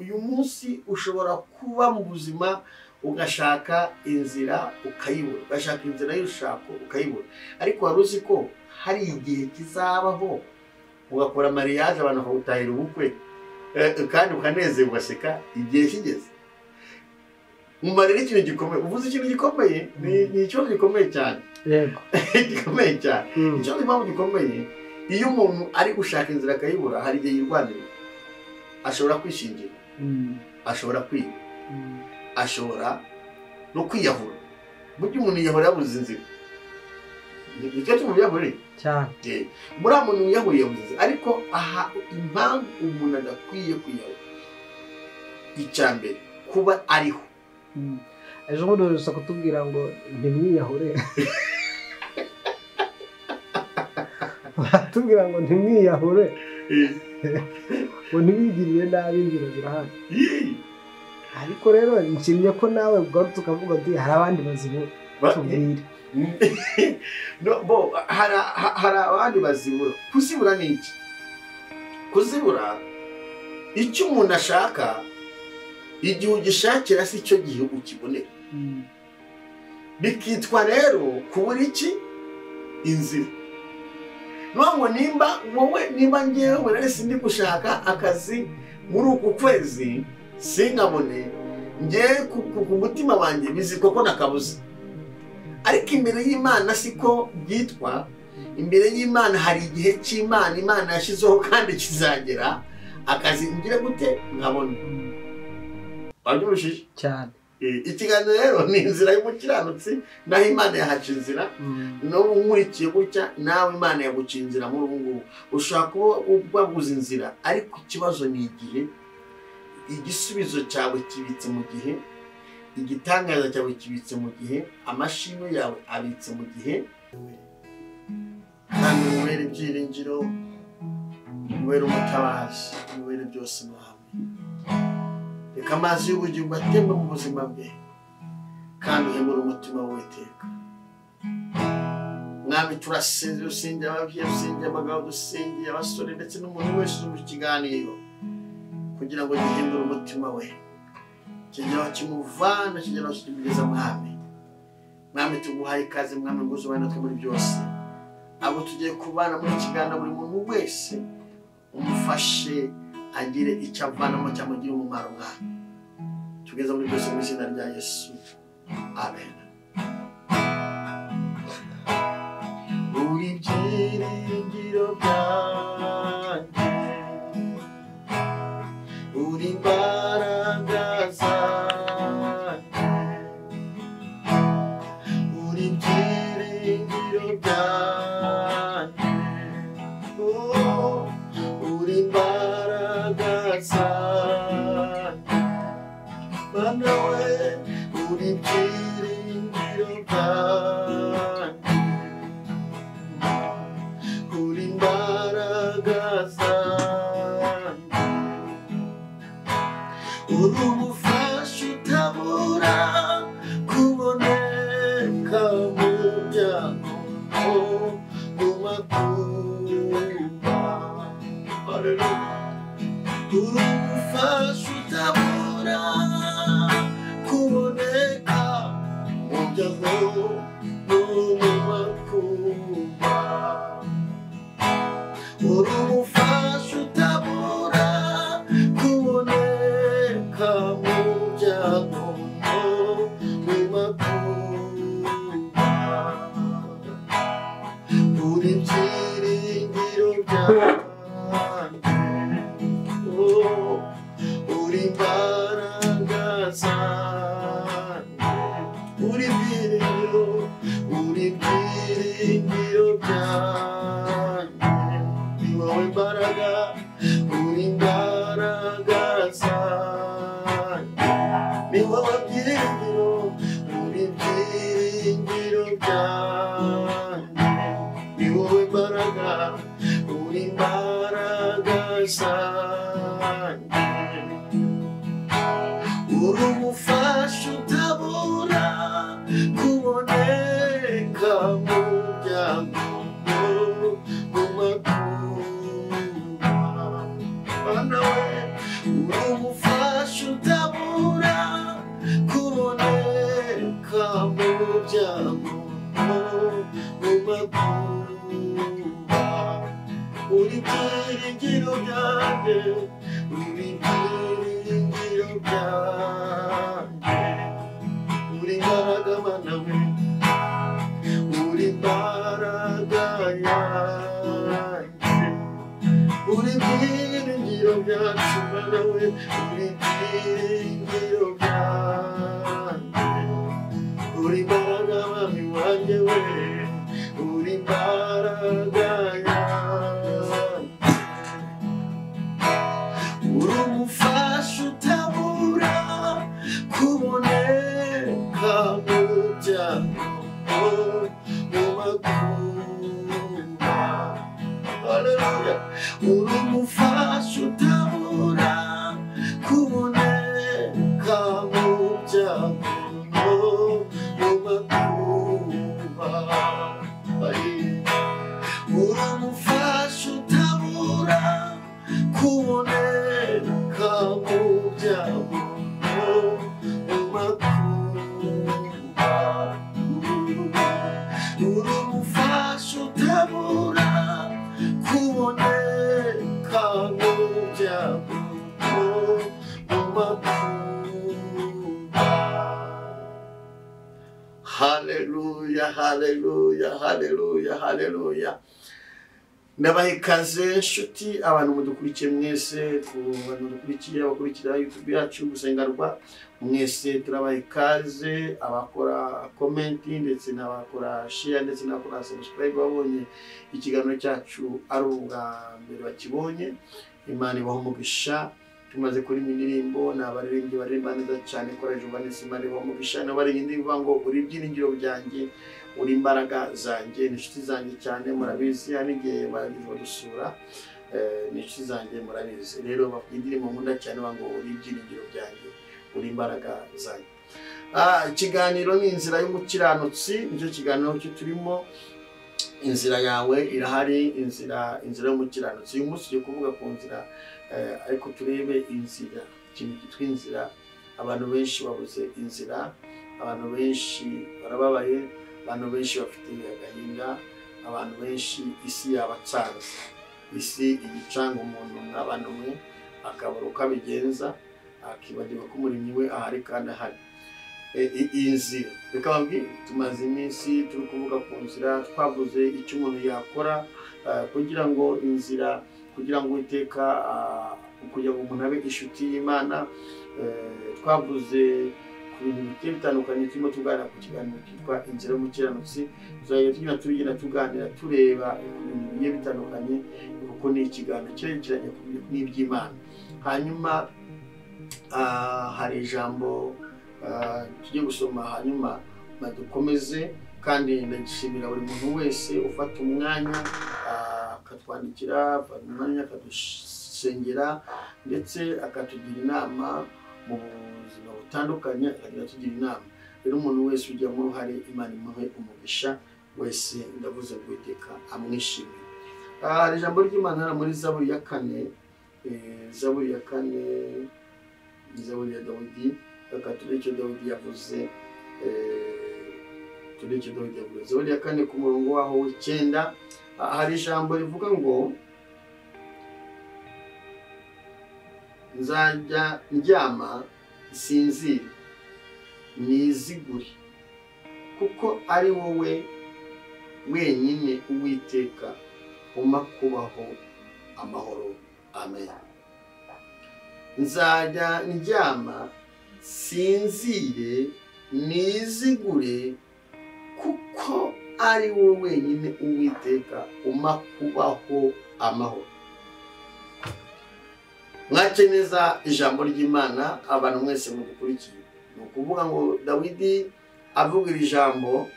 Uyu munsi ushobora kuba mu buzima ugashaka inzira ukayibura, ugashaka inzira y'urushako ukayibura, ariko wari uzi ko hari igihe kizabaho ugakora mariage abantu bakagutahira ubukwe, kandi ukanezerwa ugaseka igihe kigeze. Umva rero ikintu gikomeye, uvuze ikintu gikomeye, ni ikibazo gikomeye cyane. Yego. Gikomeye cyane. Ikibazo impamvu gikomeye, iyo umuntu ari gushaka inzira akayibura, hari igihe yirwanirira. Ashobora kwishingira, ashobora kwiba, ashobora no kwiyahura. Burya umuntu yiyahura yabuze inzira. Ni kenshi umuntu yiyahuriye cyane. Muri abo muntu yiyahuriye yabuze inzira. Ariko aha impamvu umuntu adakwiye kwiyahura, icya mbere kuba ariho. Ejo bundi uherutse kutubwira ngo ntimwiyahure. Baratubwira ngo ntimwiyahure, ngo ntibigirire nabi, inzira zirahari. Ariko rero nshimye ko nawe ugarutse ukavuga uti hari abandi bazibura, tubwire. Bo hari abandi bazibura. Kuzibura ni iki? Kuzibura icyo umuntu ashaka, igihe ugishakira si cyo gihe ukibonera. Bikitwa rero kubura iki? Inzira. Ngo nimba wowe, nimba ngewe rero sindi gushaka akazi muri uku kwezi sinkabone, ngewe ku mutima wanjye bizitwa ko nakabuze. Ariko imbere y'Imana siko byitwa. Imbere y'Imana hari igihe cy'Imana, Imana yashyizeho kandi kizagera, akazi ngire gute nkabona. Wabyumvishije cyane. Ikiganiro rero ni inzira y'umukiranutsi, naho Imana yahaca inzira. N'ubu nkurikiye gutya, nawe Imana yaguca inzira muri ubu ngubu. Ushobora kuba wabuze inzira, ariko ikibazo ni igihe. Igisubizo cyawe kibitse mu gihe, igitangaza cyawe kibitse mu gihe, amashimwe yawe abitse mu gihe. Kandi umubere ibyiringiro, umubere umutabazi, umubere byose Mwami. Reka amazi y'ubugingo atembe mu buzima bwe, kandi uhembure umutima w'Uwiteka. Mwami, turasenze, dusengeye ababyeyi, dusengeye abagabo, dusengeye abasore, ndetse n'umuntu wese uri mu kiganiro, kugira ngo gihindure umutima we, kigeraho kimuvana, kigeraho kimugeza. Mwami, Mwami, tuguhaye ikaze. Mwami, ngo uzubane natwe muri byose. Abo tugiye kubana muri kiganiro, buri muntu wese umufashe agire icyo avanamo cyamugirira umumaro. Mwami, tugeze muri byose mu izina rya Yesu, amen. Uri ibyiringiro byanjye, uri imbaraga zanjye, uri ibyiringiro byanjye, uri imbaraga zanjye, Mana we, uri ibyiringiro byanjye, uri imbaraga zanjye, uri umufasha utabura kuboneka mu byago no mu makuba. Haleluya. Uri umufasha utabura kuboneka mu byago no mu makuba. Uri umufasha utabura kuboneka mu byago no Ibyiringiro byanjye, uri ibyiringiro byanjye, uri imbaraga Mana we, uri imbaraga yanjye, uri ibyiringiro byacu Mana we, uri ibyiringiro byanjye, uri imbaraga Mwami wanjye we, uri imbaraga yanjye, uri umufasha utabura kuboneka mu byago, mu makuba. Haleluya. Uri umufasha utabura kuboneka mu byago, mu makuba. Uri umufasha utabura kuboneka mu byago, mu makuba. Uri umufasha utabura kuboneka mu byago, mu makuba. Haleluya, haleluya, haleluya, haleluya. Ndabaha ikaze nshuti, abantu mudukurikiye mwese, ku bantu mudukurikiye, abakurikira YouTube yacu Gusenga Rwa, mwese turabaha ikaze, abakora comment ndetse n'abakora share ndetse n'abakora subscribe babonye ikiganiro cyacu ari ubwa mbere bakibonye. Imana ibahe umugisha. Tumaze kuri indirimbo ni abaririmbyi baririmba neza cyane, Courage Vanessa, Imana ibahe umugisha. N'abaririmbyi bivuga ngo uri ibyiringiro byanjye, uri imbaraga zanjye, ni inshuti zanjye cyane, murabizi, hari n'igihe bagize badusura, ni inshuti zanjye murabizi. Rero bavuga indirimbo nkunda cyane bavuga ngo uri ibyiringiro byanjye, uri imbaraga zanjye. Ikiganiro ni inzira y'umukiranutsi, nicyo kiganiro cyo turimo. Inzira yawe irahari, inzira y'umukiranutsi. Uyu munsi tugiye kuvuga ku nzira, ariko turebe inzira, ikintu cyitwa inzira. Abantu benshi babuze inzira, abantu benshi barababaye, abantu benshi bafite agahinda, abantu benshi isi yabacanze, isi igicanga umuntu nk'abantu mwe, akabura uko abigenza, akibagirwa ko umuremyi we ahari kandi ahari. Iyi nzira, reka mbabwire, tumaze iminsi turi kuvuga ku nzira, twavuze icyo umuntu yakora kugira ngo inzira, kugira ngo Uwiteka, kugira ngo umuntu abe inshuti y'Imana. Twavuze ku bintu bigiye bitandukanye, turimo tuganira ku kiganiro cyitwa inzira y'umukiranutsi. Tuzajya tugenda tuganira tureba ku bintu bigiye bitandukanye, kuko ni ikiganiro cyerekeranye n'iby'Imana. Hanyuma hari ijambo tugiye gusoma, hanyuma badukomeze. Kandi ndashimira buri muntu wese ufata umwanya akatwandikira, afata umwanya akadusengera, ndetse akatugira inama mu buzima butandukanye, akagenda atugira inama. Rero umuntu wese ujyamo uruhare, Imana imuhe umugisha wese, ndavuze ngo Uwiteka amwishimire. Hari ijambo ry'Imana muri Zaburi ya kane, Zaburi ya kane, Zaburi ya Dawidi. Reka turebe icyo Dawidi yavuze, turebe icyo Dawidi yavuze. Zaburi ya kane ku murongo waho w'icyenda, hari ijambo rivuga ngo nzajya ndyama nsinzire nizigure, kuko ari wowe wenyine Uwiteka umpa kubaho amahoro. Amen. Nzajya ndyama sinzire nizigure, kuko ari wowe wenyine Uwiteka umpa kubaho amahoro. Mwake neza ijambo ry'Imana, abantu mwese mudukurikiye. Ni ukuvuga ngo Dawidi avuga iri jambo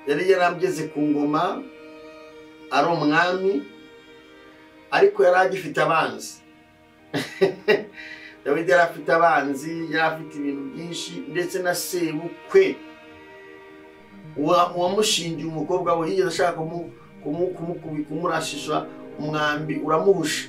yari yarageze ku ngoma ari umwami, ariko yari agifite abanzi. Dawidi yari afite abanzi, yari afite ibintu byinshi, ndetse na sebukwe uwamushingiye umukobwa we yigeze ashaka kumurashisha umwambi uramuhusha.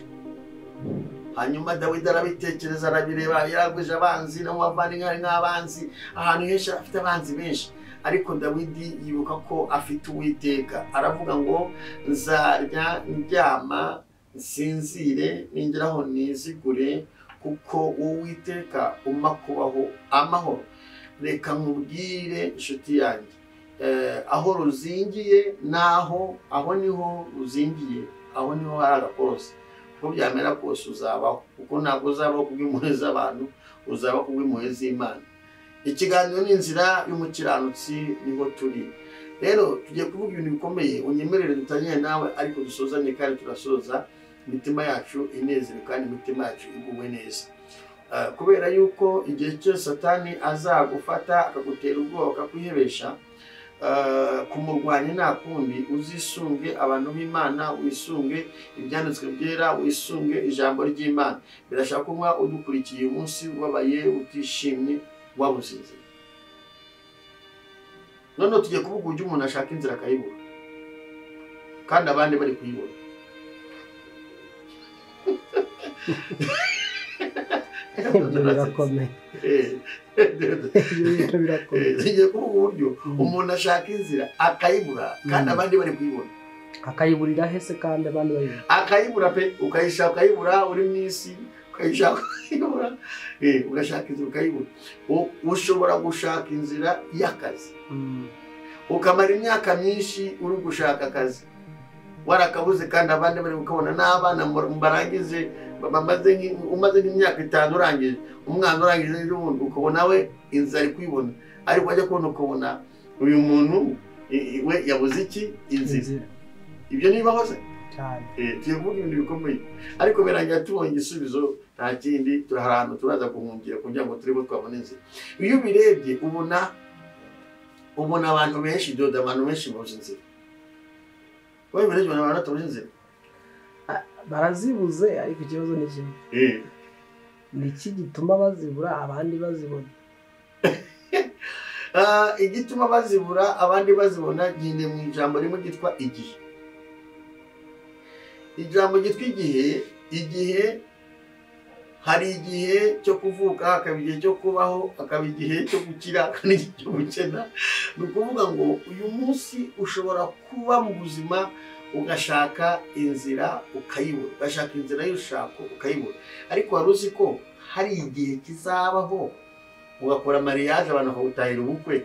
Hanyuma Dawidi arabitekereza, arabireba, yaragwije abanzi n'abavandimwe ari nk'abanzi, ahantu henshi afite abanzi benshi. Ariko Dawidi yibuka ko afite Uwiteka, aravuga ngo nzarya ndyama nsinzire, ningeraho nizigure, kuko Uwiteka umpa kubaho amahoro. Reka nkubwire inshuti yanjye, aho ruzingiye naho aho niho ruzingiye, aho niho hari agakorosi. Uko byamera kose uzabaho, kuko ntabwo uzabaho kubw'impuhwe z'abantu, uzabaho kubw'impuhwe z'Imana. Ikiganiro ni inzira y'umukiranutsi, niho turi. Rero tugiye kuvuga ibintu bikomeye, unyemerere dutangire nawe ariko dusozanye, kandi turasoza imitima yacu inezerewe kandi imitima yacu iguwe neza. Kubera yuko igihe cyose Satani azagufata akagutera ubwoba akakwihebesha, kumurwanya nta kundi, uzisunge abantu b'Imana, wisunge ibyanditswe byera, wisunge ijambo ry'Imana. Birashaka kuba udukurikiye uyu munsi ubabaye, utishimye, wabuze inzira. Noneho tugiye kuvuga uburyo umuntu ashaka inzira akayibura kandi abandi bari kuyibona. Ibyo birakomeye. Tugiye kuvuga uburyo umuntu ashaka inzira akayibura kandi abandi bari kuyibona. Akayiburira hese kandi abandi bayibona? Akayibura pe, ukayishaka ukayibura, uri mu isi ukayishaka ukayibura, ugashaka inzira ukayibura. Ushobora gushaka inzira y'akazi, ukamara imyaka myinshi uri gushaka akazi warakabuze, kandi abandi bari kukabona. N'abana barangize umaze nk'imyaka 5 urangije, umwana urangije ejo bundi, ukabona we inzira ari kuyibona, ariko wajya kubona ukabona uyu muntu we yabuze iki? Inzira. Ibyo nibaho se? Cyane. Tugiye kuvuga ibintu bikomeye, ariko birangira tubonye igisubizo, nta kindi, hari ahantu turaza guhungira kugira ngo turebe twabona inzira. Iyo ubirebye ubona abantu benshi, dodo abantu benshi babuze inzira. Wowe ubirebye ubona abantu batabuze inzira? Barazibuze, ariko ikibazo ni kimwe. Ni iki gituma bazibura abandi bazibona? Igituma bazibura abandi bazibona ginde mu ijambo rimwe ryitwa igihe. Ijambo ryitwa igihe, igihe hari igihe cyo kuvuka, hakaba igihe cyo kubaho, hakaba igihe cyo gukira, hakaba n'igihe cyo gukena. Ni ukuvuga ngo uyu munsi ushobora kuba mu buzima ugashaka inzira ukayibura, ugashaka inzira y'urushako ukayibura, ariko wari uzi ko hari igihe kizabaho ugakora mariage, abantu bakagutahira ubukwe,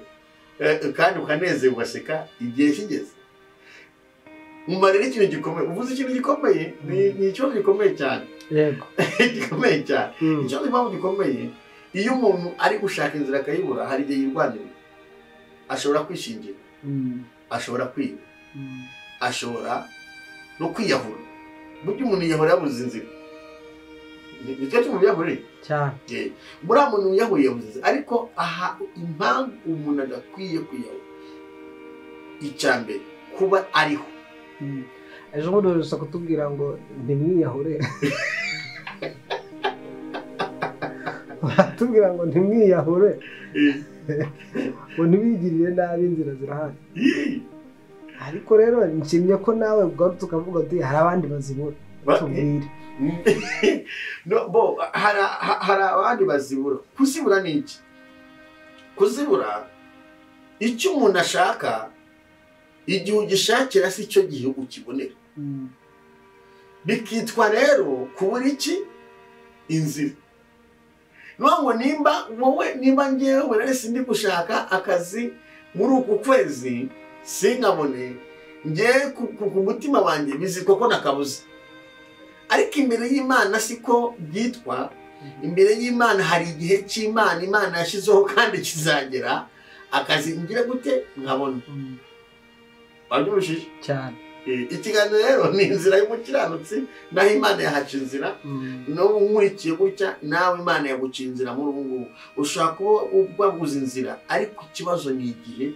kandi ukanezerwa ugaseka igihe kigeze. Umva rero ikintu gikomeye, uvuze ikintu gikomeye, ni ikibazo gikomeye cyane. Yego. Gikomeye cyane. Ikibazo impamvu gikomeye, iyo umuntu ari gushaka inzira akayibura, hari igihe yirwanirira. Ashobora kwishingira, ashobora kwiba, ashobora no kwiyahura. Burya umuntu yiyahura yabuze inzira. Nicyo cy'umuntu cyane. Muri muntu wiyahuye yabuze inzira. Ariko aha impamvu umuntu adakwiye kwiyahura, icya mbere kuba ariho. Ejo bundi uherutse kutubwira ngo ntimwiyahure. Baratubwira ngo ntimwiyahure, ngo ntibigirire nabi, inzira zirahari. Ariko rero nshimye ko nawe ugarutse ukavuga uti hari abandi bazibura, tubwire. Bo hari abandi bazibura. Kuzibura ni iki? Kuzibura icyo umuntu ashaka, igihe ugishakira si cyo gihe ukibonera. Bikitwa rero kubura iki? Inzira. Ngo nimba wowe, nimba ngewe rero sindi gushaka akazi muri uku kwezi sinkabone, ngewe ku mutima wanjye bizitwa ko nakabuze. Ariko imbere y'Imana siko byitwa. Imbere y'Imana hari igihe cy'Imana, Imana yashyizeho kandi kizagera, akazi ngira gute nkabona. Wabyumvishije? Cyane. Ikiganiro rero ni inzira y'umukiranutsi, naho Imana yahaca inzira. N'ubu nkurikiye gutya, nawe Imana yaguca inzira muri ubu ngubu. Ushobora kuba wabuze inzira, ariko ikibazo ni igihe.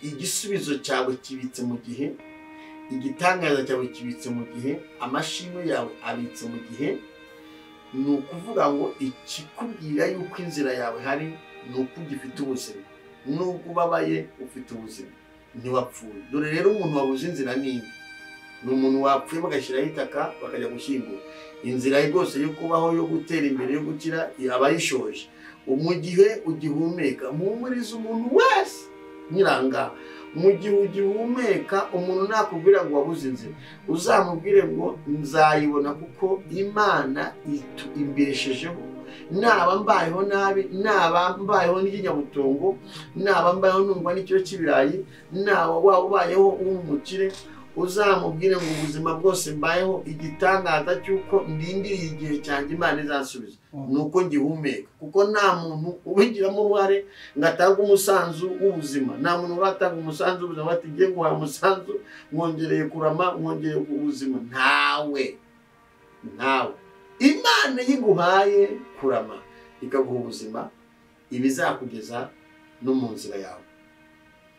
Igisubizo cyawe kibitse mu gihe, igitangaza cyawe kibitse mu gihe, amashimwe yawe abitse mu gihe. Ni ukuvuga ngo ikikubwira yuko inzira yawe hari ni uko ugifite ubuzima. Nubwo ubabaye ufite ubuzima, ntiwapfuye. Dore rero umuntu wabuze inzira ni umuntu wapfuye bagashyiraho itaka bakajya gushyingura. Inzira rwose yo kubaho, yo gutera imbere, yo gukira aba ayishoje. Mu gihe ugihumeka, muhumurize umuntu wese Nyiranga mu gihe ugihumeka, umuntu nakubwira ngo wabuze inzira, uzamubwire ngo nzayibona kuko Imana imbeshejeho. Naba mbayeho nabi, naba mbayeho n'inyabutongo, naba mbayeho nungwa n'ikiro cy'ibirayi, naba waba ubayeho umukire, uzamubwire ngo ubuzima bwose mbayeho, igitangaza cy'uko ndindiriye igihe cyanjye Imana izansubiza nuko ngihumeka. Kuko nta muntu ubigiramo uruhare ngo atange umusanzu w'ubuzima. Nta muntu uratanga umusanzu w'ubuzima ati ngiye nguhaye umusanzu, mwongereye kurama, mwongereye ubuzima. Ntawe, ntawe. Imana yiguhaye kurama ikaguha ubuzima, ibizakugeza no mu nzira yawe.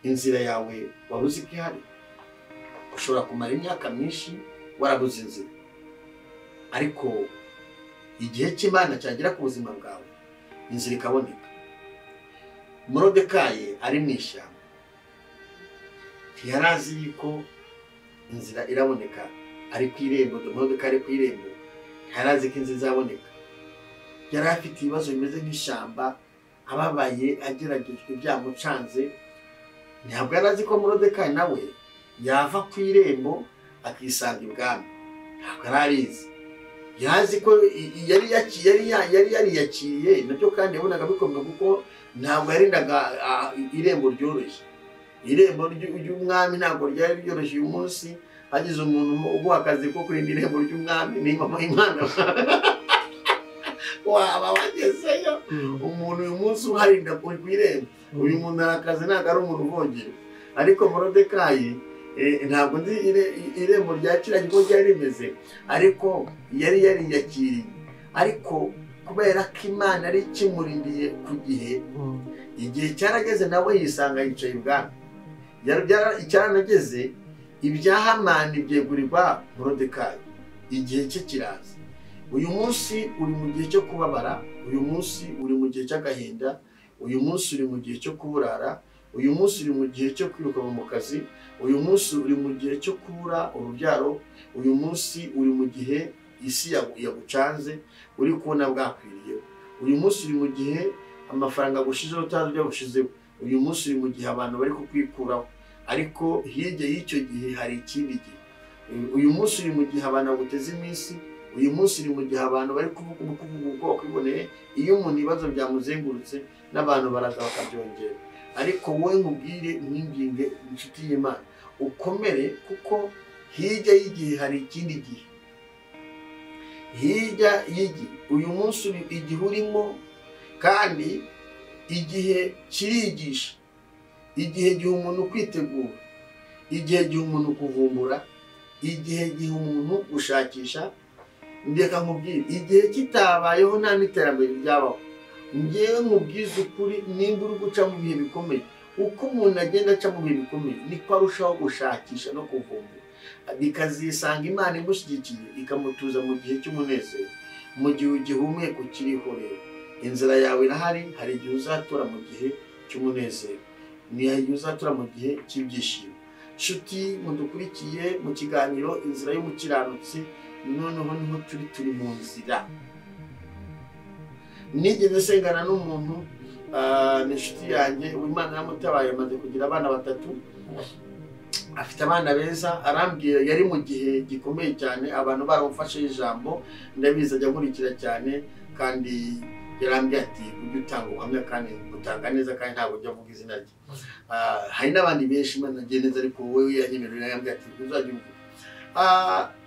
Inzira yawe wari uzi ko ihari. Ushobora kumara imyaka myinshi warabuze inzira, ariko igihe cy'Imana cyagera ku buzima bwawe inzira ikaboneka. Morodekayi ari mu ishyamba, ntiyari azi yuko inzira iraboneka. Ari ku irembo, Morodekayi ari ku irembo, ntiyari azi ko inzira izaboneka. Yari afite ibibazo bimeze nk'ishyamba, ababaye, ageragejwe, byamucanze. Ntabwo yari azi ko Morodekayi nawe yava ku irembo akisanga ibwami. Ntabwo yari abizi. Yazi ko yari yariyakiriye nabyo, kandi yabonaga bikomeye kuko ntabwo yarindaga irembo ryoroshye. Irembo ry'umwami ntabwo ryari ryoroshye. Uyu munsi hagize umuntu uguha akazi ko kurinda irembo ry'umwami, ni mama Imana waba wagezeyo. Umuntu uyu munsi uharinda ku irembo, uyu muntu arakaze, ntabwo ari umuntu uvogera. Ariko Morodekayi ntabwo nzi irembo rya kiriya kigo ryari rimeze, ariko yari yariyakiriye. Ariko kubera ko Imana yari ikimurindiye ku gihe, igihe cyarageze nawe yisanga yicaye ibwami. Cyaranageze ibya Hamani byegurirwa Morodekayi, igihe cye kiraza. Uyu munsi uri mu gihe cyo kubabara, uyu munsi uri mu gihe cy'agahinda, uyu munsi uri mu gihe cyo kuburara, uyu munsi uri mu gihe cyo kwiruka mu kazi, uyu munsi uri mu gihe cyo kubura urubyaro, uyu munsi uri mu gihe isi yagucanze, uri kubona bwakwiriye. Uyu munsi uri mu gihe amafaranga agushizeho utazi ibyo agushizeho. Uyu munsi uri mu gihe abantu bari kukwikuraho, ariko hirya y'icyo gihe hari ikindi gihe. Uyu munsi uri mu gihe abantu baguteze iminsi, uyu munsi uri mu gihe abantu bari kuvuga uko bakwiboneye. Iyo umuntu ibibazo byamuzengurutse n'abantu baraza bakabyongera. Ariko wowe nkubwire, nkwinginge inshuti y'Imana, ukomere, kuko hirya y'igihe hari ikindi gihe. Hirya y'igihe, uyu munsi igihe urimo, kandi igihe kirigisha. Igihe giha umuntu kwitegura, igihe giha umuntu kuvumbura, igihe giha umuntu gushakisha. Ndeka nkubwire, igihe kitabayeho nta n'iterambere ryabaho. Ngewe nkubwize ukuri, nimba uri guca mu bihe bikomeye, uko umuntu agenda aca mu bihe bikomeye niko arushaho gushakisha no kuvumbura, bikazisanga Imana imushyigikiye ikamutuza mu gihe cy'umunezero. Mu gihe ugihumeka ukiriho rero, inzira yawe irahari. Hari igihe uzatura mu gihe cy'umunezero, ni igihe uzatura mu gihe cy'ibyishimo. Nshuti mudukurikiye mu kiganiro Inzira y'Umukiranutsi, noneho niho turi mu nzira. Nigeze nsengana n'umuntu, ni inshuti yanjye, Imana yaramutabaye, amaze kugira abana batatu, afite abana beza. Arambwira yari mu gihe gikomeye cyane, abantu baramufashe ijambo, ndabizi ajya nkurikira cyane, kandi yarambwiye ati ujye utanga ubuhamya kandi utanga neza, kandi ntabwo ujya avuga izina rye. Hari n'abandi benshi Imana agiye neza, ariko wowe yanyemerera yarambwiye ati uzajya uvuga.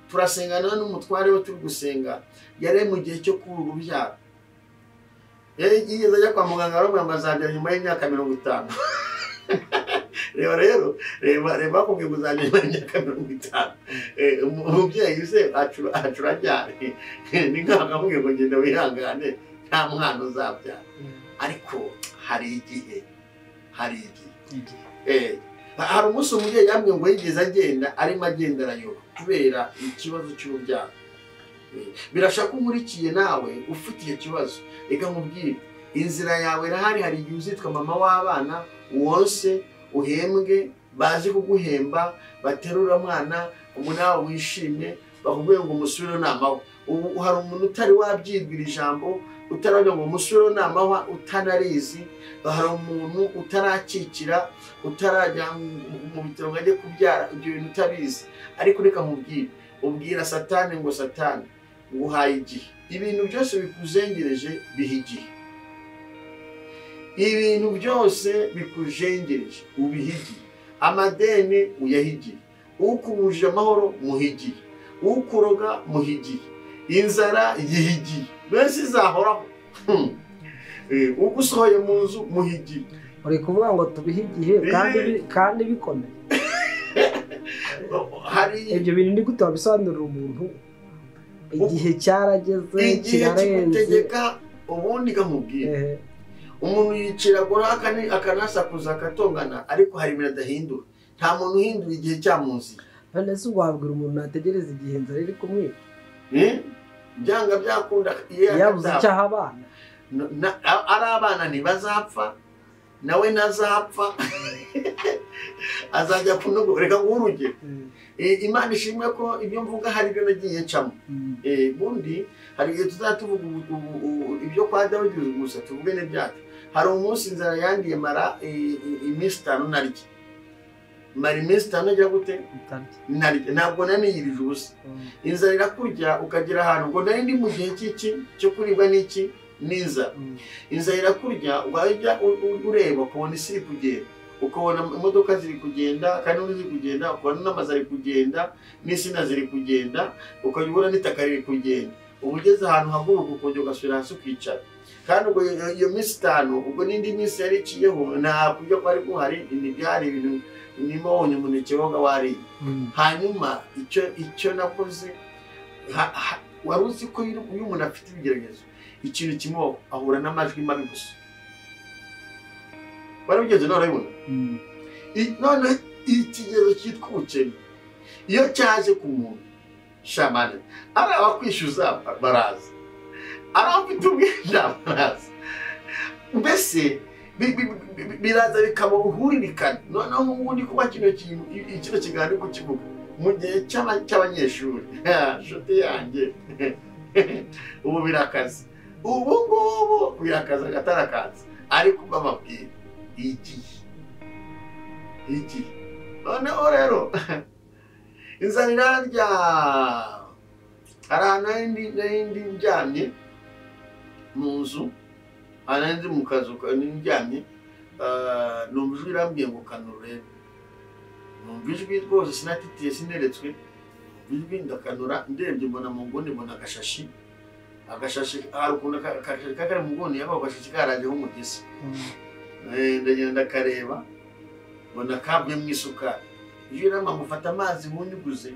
Turasengana n'umutware we, turi gusenga, yari mu gihe cyo kubura urubyaro. Yigeze ajya kwa muganga baramubwira ngo azabyara nyuma y'imyaka 50. Reba rero, reba bakubwiye ngo uzabyara nyuma y'imyaka 50. Umubyeyi se acura ryari? Ni nk'aho akamubwiye ngo ngenda wihangane, nta mwana uzabyara. Ariko hari igihe, hari igihe. Hari umunsi umubyeyi yambwiye ngo yigeze agenda, arimo agenda arayoba kubera ikibazo cy'urubyaro. Birashaka ko unkurikiye nawe ufite icyo kibazo, reka nkubwire, inzira yawe irahari. Hari igihe uzitwa mama w'abana, wonse, uhembwe, bazi kuguhemba, baterura mwana, nawe wishimye, bakubwiye ngo umusubire namaho. Ubu hari umuntu utari wabyibwira ijambo, utaravuga ngo umusore namahwa, utanarizi. Hari umuntu utarakikira, utarajya mu bitaro ngo ajye kubyara, ibyo bintu utabizi. Ariko reka nkubwire, ubwira Satani ngo Satani nguhaye igihe. Ibintu byose bikuzengereje biha igihe. Ibintu byose bikujengereje ubiha igihe. Amadeni uyaha igihe, ukubujije amahoro muha igihe, ukuroga muha igihe, inzara yiha igihe, mbese izahoraho. Ugusohoye mu nzu muha igihe. Uri kuvuga ngo tubihe igihe kandi bikomeye. Hari ibyo bintu ni gute wabisobanurira umuntu? Igihe cyarageze, igihe kigutegeka. Ubundi kamubwira umuntu yiciragura akanasakuza akatongana, ariko hari ibintu adahindura. Nta muntu uhindura igihe cyamuzi. None se wabwira umuntu ategereza igihe inzara iri kumwica? Byanga byakunda yabuze icyaha abana. Ari abana ntibazapfa, nawe ntazapfa, azajya kunogo. Reka nguhe urugero. Imana ishimwe ko ibyo mvuga hari ibyo nagiye ncamo. Bundi hari igihe tuzajya tuvuga ibyo kwa Dawidi gusa, tuvuge n'ibyacu. Hari umunsi inzara yandiye mara iminsi 5 narya. Mara iminsi 5 agira gute? Narya. Ntabwo naniyirije ubusa. Inzara irakurya ukagera ahantu ngo nari ndi mu gihe cy'iki cyo kuribwa n'iki n'inzara. Inzara irakurya wajya ureba ukabona isi iri kugenda, ukabona imodoka ziri kugenda, kandi n'undi ziri kugenda, ukabona n'amazu ari kugenda, n'insina ziri kugenda, ukajya ubona n'itaka riri kugenda. Uba ugeze ahantu haguruka ukongera ugasubira hasi ukicara. Kandi ubwo iyo minsi 5, ubwo n'indi minsi yari iciyeho nta kurya kwari guhari, ntibyari ibintu niba wabonye umuneke woga wariye. Hanyuma icyo nakoze, wari uzi ko iyo umuntu afite ibigeragezo ikintu kimwe ahura n'amajwi mabi gusa. Warabigenze none urabibona? None ikigezo cyitwa ubukene iyo cyaje ku muntu, shamane, ari abakwishyuza baraza, ari abafite ubwenda baraza, mbese biraza bikaba uruhuririkane. Noneho ubundi kuba kino kintu, kino kiganiro kukivuga mu gihe cy'abanyeshuri, nshuti yanjye, ubu birakaze, ubu ngubu birakaze agatarakaza. Ariko bababwira igihe, igihe. Noneho rero inzara irarya. Hari ahantu nari ndi ndyamye mu nzu, ahantu nari ndi mu kazu ndyamye, numva ijwi rirambwiye ngo kanura urebe. Numva ijwi rwose sinatitiye, sineretswe. Numva ijwi ndakanura, ndebye mbona mu nguni mbona agashashi. Agashashi hari ukuntu akashashi kari mu nguni, yaba agashashi karajeho umugezi. Ndagenda ndakareba mbona kavuyemo isukari. Ijwi rirambwira ngo fata amazi wunyuguze,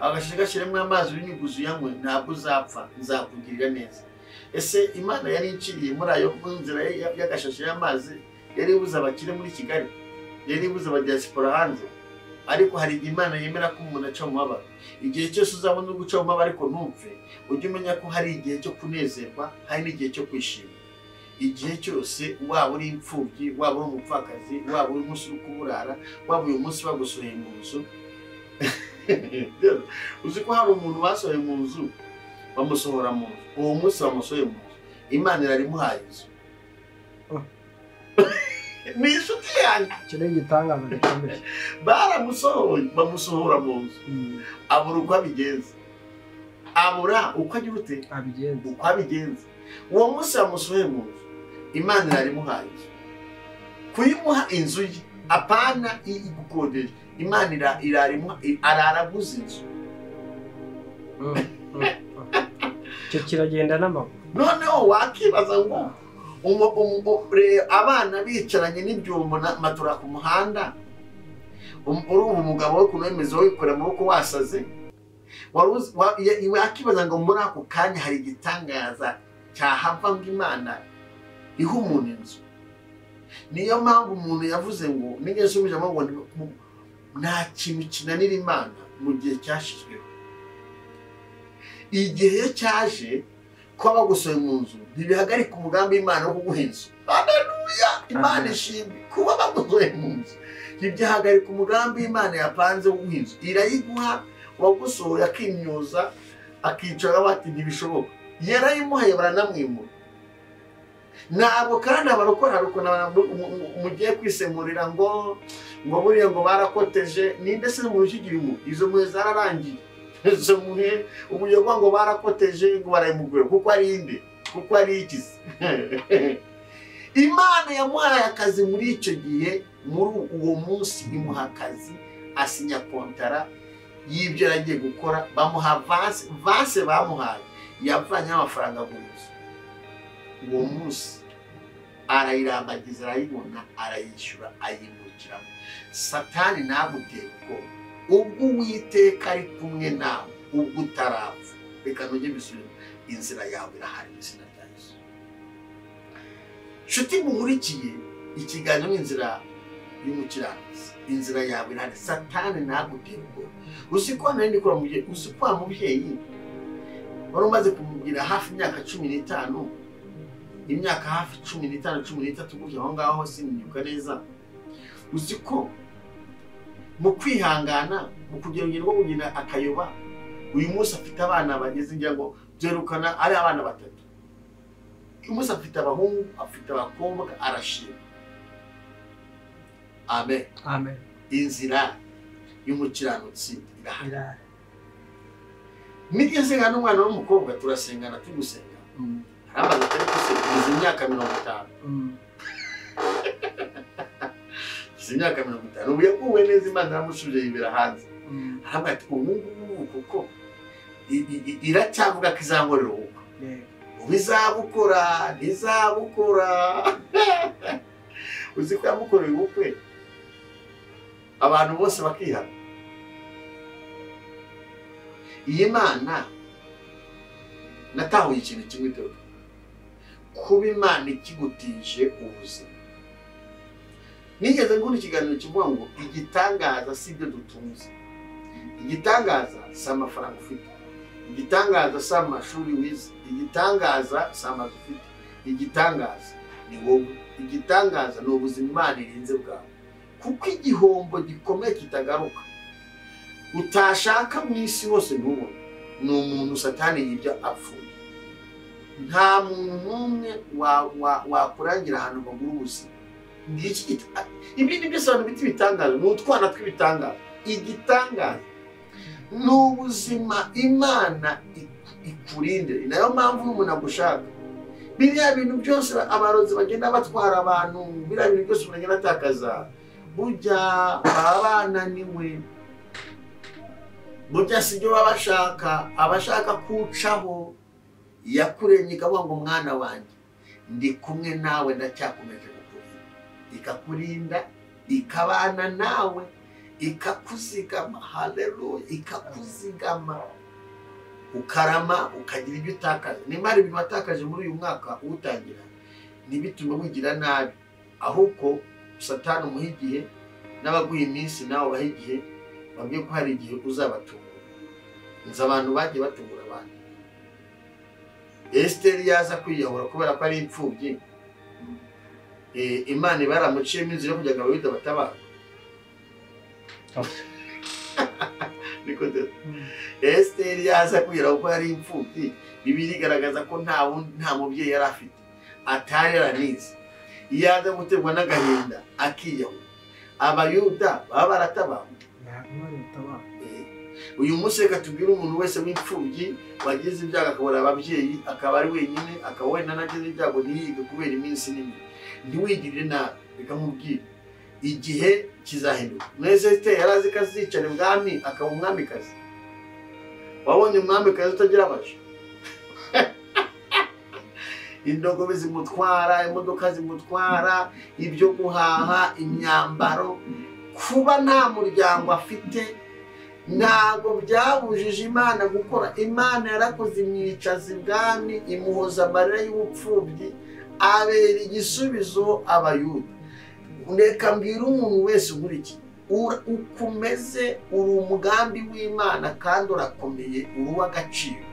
agashashi gashyiremo amazi wunyuguze uyanywe, ntabwo uzapfa, nzakugirira neza. Ese Imana yari inciriye muri ayo nzira y'agashashi y'amazi? Yari ibuze abakire muri Kigali, yari ibuze abadiaspora hanze. Ariko hari igihe Imana yemera ko umuntu aca mu mabara. Igihe cyose uzabona uri guca mu mabara ariko ntupfe, ujye umenya ko hari igihe cyo kunezerwa, hari n'igihe cyo kwishima. Igihe cyose waba uri imfubyi, waba uri umupfakazi, waba uri umunsi uri kuburara, waba uyu munsi bagusohoye mu nzu. Uzi ko hari umuntu basohoye mu nzu, bamusohora mu nzu, uwo munsi bamusohoye mu nzu, Imana irarimuhaye inzu. Ni inshuti yanjye. Icyo ni igitangaza gikomeye. Baramusohoye, bamusohora mu nzu, abura uko abigenza, abura uko agira ute, uko abigenza. Uwo munsi bamusohoye mu nzu, Imana irarimuhaye inzu. Kuyimuha inzu ye, apana igukodesha, Imana irarimuha, araraguza inzu. Icyo kiragenda n'amaguru. Noneho wakibaza ngo abana bicaranye n'ibyombo na matora ku muhanda, urumva umugabo we ukuntu wemeze wikorera amaboko wasaze, wakibaza ngo muri ako kanya hari igitangaza cyahava ngo Imana iha umuntu inzu. Niyo mpamvu umuntu yavuze ngo nigeze nsubijemo ngo nta kintu kinanira Imana mu gihe cyashyizweho. Igihe cyaje kuba bagusohoye mu nzu ntibihagarika umugambi w'Imana wo kuguha inzu. Haleluya! Imana ishimwe. Kuba bagusohoye mu nzu ntibyahagarika umugambi w'Imana yapanze wo kuguha inzu. Irayiguha, uwagusohoye akimyoza, Akicara bati ntibishoboka. Yarayimuhaye baranamwimura. Ntabwo kandi abarokora harukona mugiye kwisemurira ngo buriya ngo barakoteje, ninde se mu rushyigirimo izo muhe zararangiye. Izo muhe ubuyoba ngo barakoteje ngo barayimugura kuko ari inde, kuko ari ikizi. Imana yamuhaye akazi muri icyo gihe, muri uwo munsi imuha akazi, asinya kontara y'ibyo yagiye gukora, bamuha avance bamuhaye yavanye amafaranga gusa. Uwo munsi arayirambagiza, arayibona, arayishyura, ayimukiramo. Satani nagutera ubwoba ubwo Uwiteka ari kumwe nawe, ubwo utarapfa. Reka nujye bisubira, inzira yawe irahari mu izina rya Yesu. Nshuti munkurikiye, ikiganiro ni inzira y'umukiranutsi, inzira yawe irahari. Satani nagutera ubwoba. Uzi ko nari ndikora mubyeyi, uzi ko wa mubyeyi wari umaze kumubwira hafi imyaka 15, imyaka hafi 15, 13 gutya aho ngaho sinibuka neza. Uzi ko mu kwihangana, mu kugira urugendo rwo kugenda akayoba, uyu munsi afite abana bageze, ngira ngo byerukana ari abana 3. Uyu munsi afite abahungu, afite abakobwa, arashima. Amen. Amen. Inzira y'umukiranutsi irahari. Nigeze nsenga n'umwana w'umukobwa, turasengana tugusenga. Arambaza atari gusenga, izi myaka 50. Izi myaka 50. Ubu yaguwe neza, Imana yaramushubije yibera hanze. Arambwira ati ubu ngubu kuko iracyavuga ko izankorera ubukwe. Ubu izabukora, ntizabukora. Uzi ko yamukoreye ubukwe abantu bose bakihana. Iyi Mana natahuye ikintu kimwe dore, kuba Imana ikigutije ubuzima. Nigeze ngura ikiganiro kivuga ngo igitangaza si ibyo dutunze, igitangaza si amafaranga ufite, igitangaza si amashuri wize, igitangaza si amazu ufite, igitangaza ni wowe, igitangaza ni ubuzima Imana irinze bwawe. Kuko igihombo gikomeye kitagaruka utashaka mu isi hose ntubone, ni umuntu Satani yibya apfuye. Nta muntu n'umwe wakurangira ahantu bagura ubuzima. Ibindi byose abantu bita ibitangaza ni utwana tw'ibitangaza. Igitangaza ni ubuzima Imana ikurinde. Ni nayo mpamvu umuntu agushaka. Biriya bintu byose abarozi bagenda batwara abantu, biriya bintu byose umuntu agenda atakaza, burya baba bananiwe, burya si ibyo baba bashaka, abashaka kucaho. Yakuremye ikavuga ngo mwana wanjye ndi kumwe nawe, ndacyakomeje kukurinda. Ikakurinda, ikabana nawe, ikakuzigama. Haleluya, ikakuzigama, ukarama, ukagira ibyo utakaza. Nimba hari ibintu watakaje muri uyu mwaka uwutangira, ntibitume wigira nabi, ahubwo Satani umuha igihe, n'abaguha iminsi nawe ubaha igihe, babwiye ko hari igihe uzabatungura. Nzi abantu bagiye batungura abantu. Esiteri yaza kwiyahura kubera ko ari imfubyi, Imana iba yaramuciyemo inzira yo kugira ngo Abayuda batabarwe. Esiteri yaza kwiyahura kuko yari imfubyi, Bibiliya igaragaza ko nta mubyeyi yari afite, atari yaranize. Iyo aza guterwa n'agahinda akiyahura, Abayuda baba baratabawe. Uyu munsi reka tubwire umuntu wese w'imfubyi wagize ibyago akabura ababyeyi, akaba ari wenyine, akaba wenda anagize ibyago ntiyige kubera iminsi n'imwe, ntiwigirire nabi. Reka nkubwire, igihe kizahinduka. Mwese Esiteri yari azi ko azicara ibwami akaba umwamikazi. Wabonye umwamikazi utagira abaja? Indogobe zimutwara, imodoka zimutwara, ibyo guhaha, imyambaro. Kuba nta muryango afite ntabwo byabujije Imana gukora. Imana yarakoze, imwicaza ibwami, imuhoza amarira y'ubupfubyi, abera igisubizo Abayuda. Reka mbwire umuntu wese unkurikiye, ukomeze, uri umugambi w'Imana kandi urakomeye, uri uw'agaciro.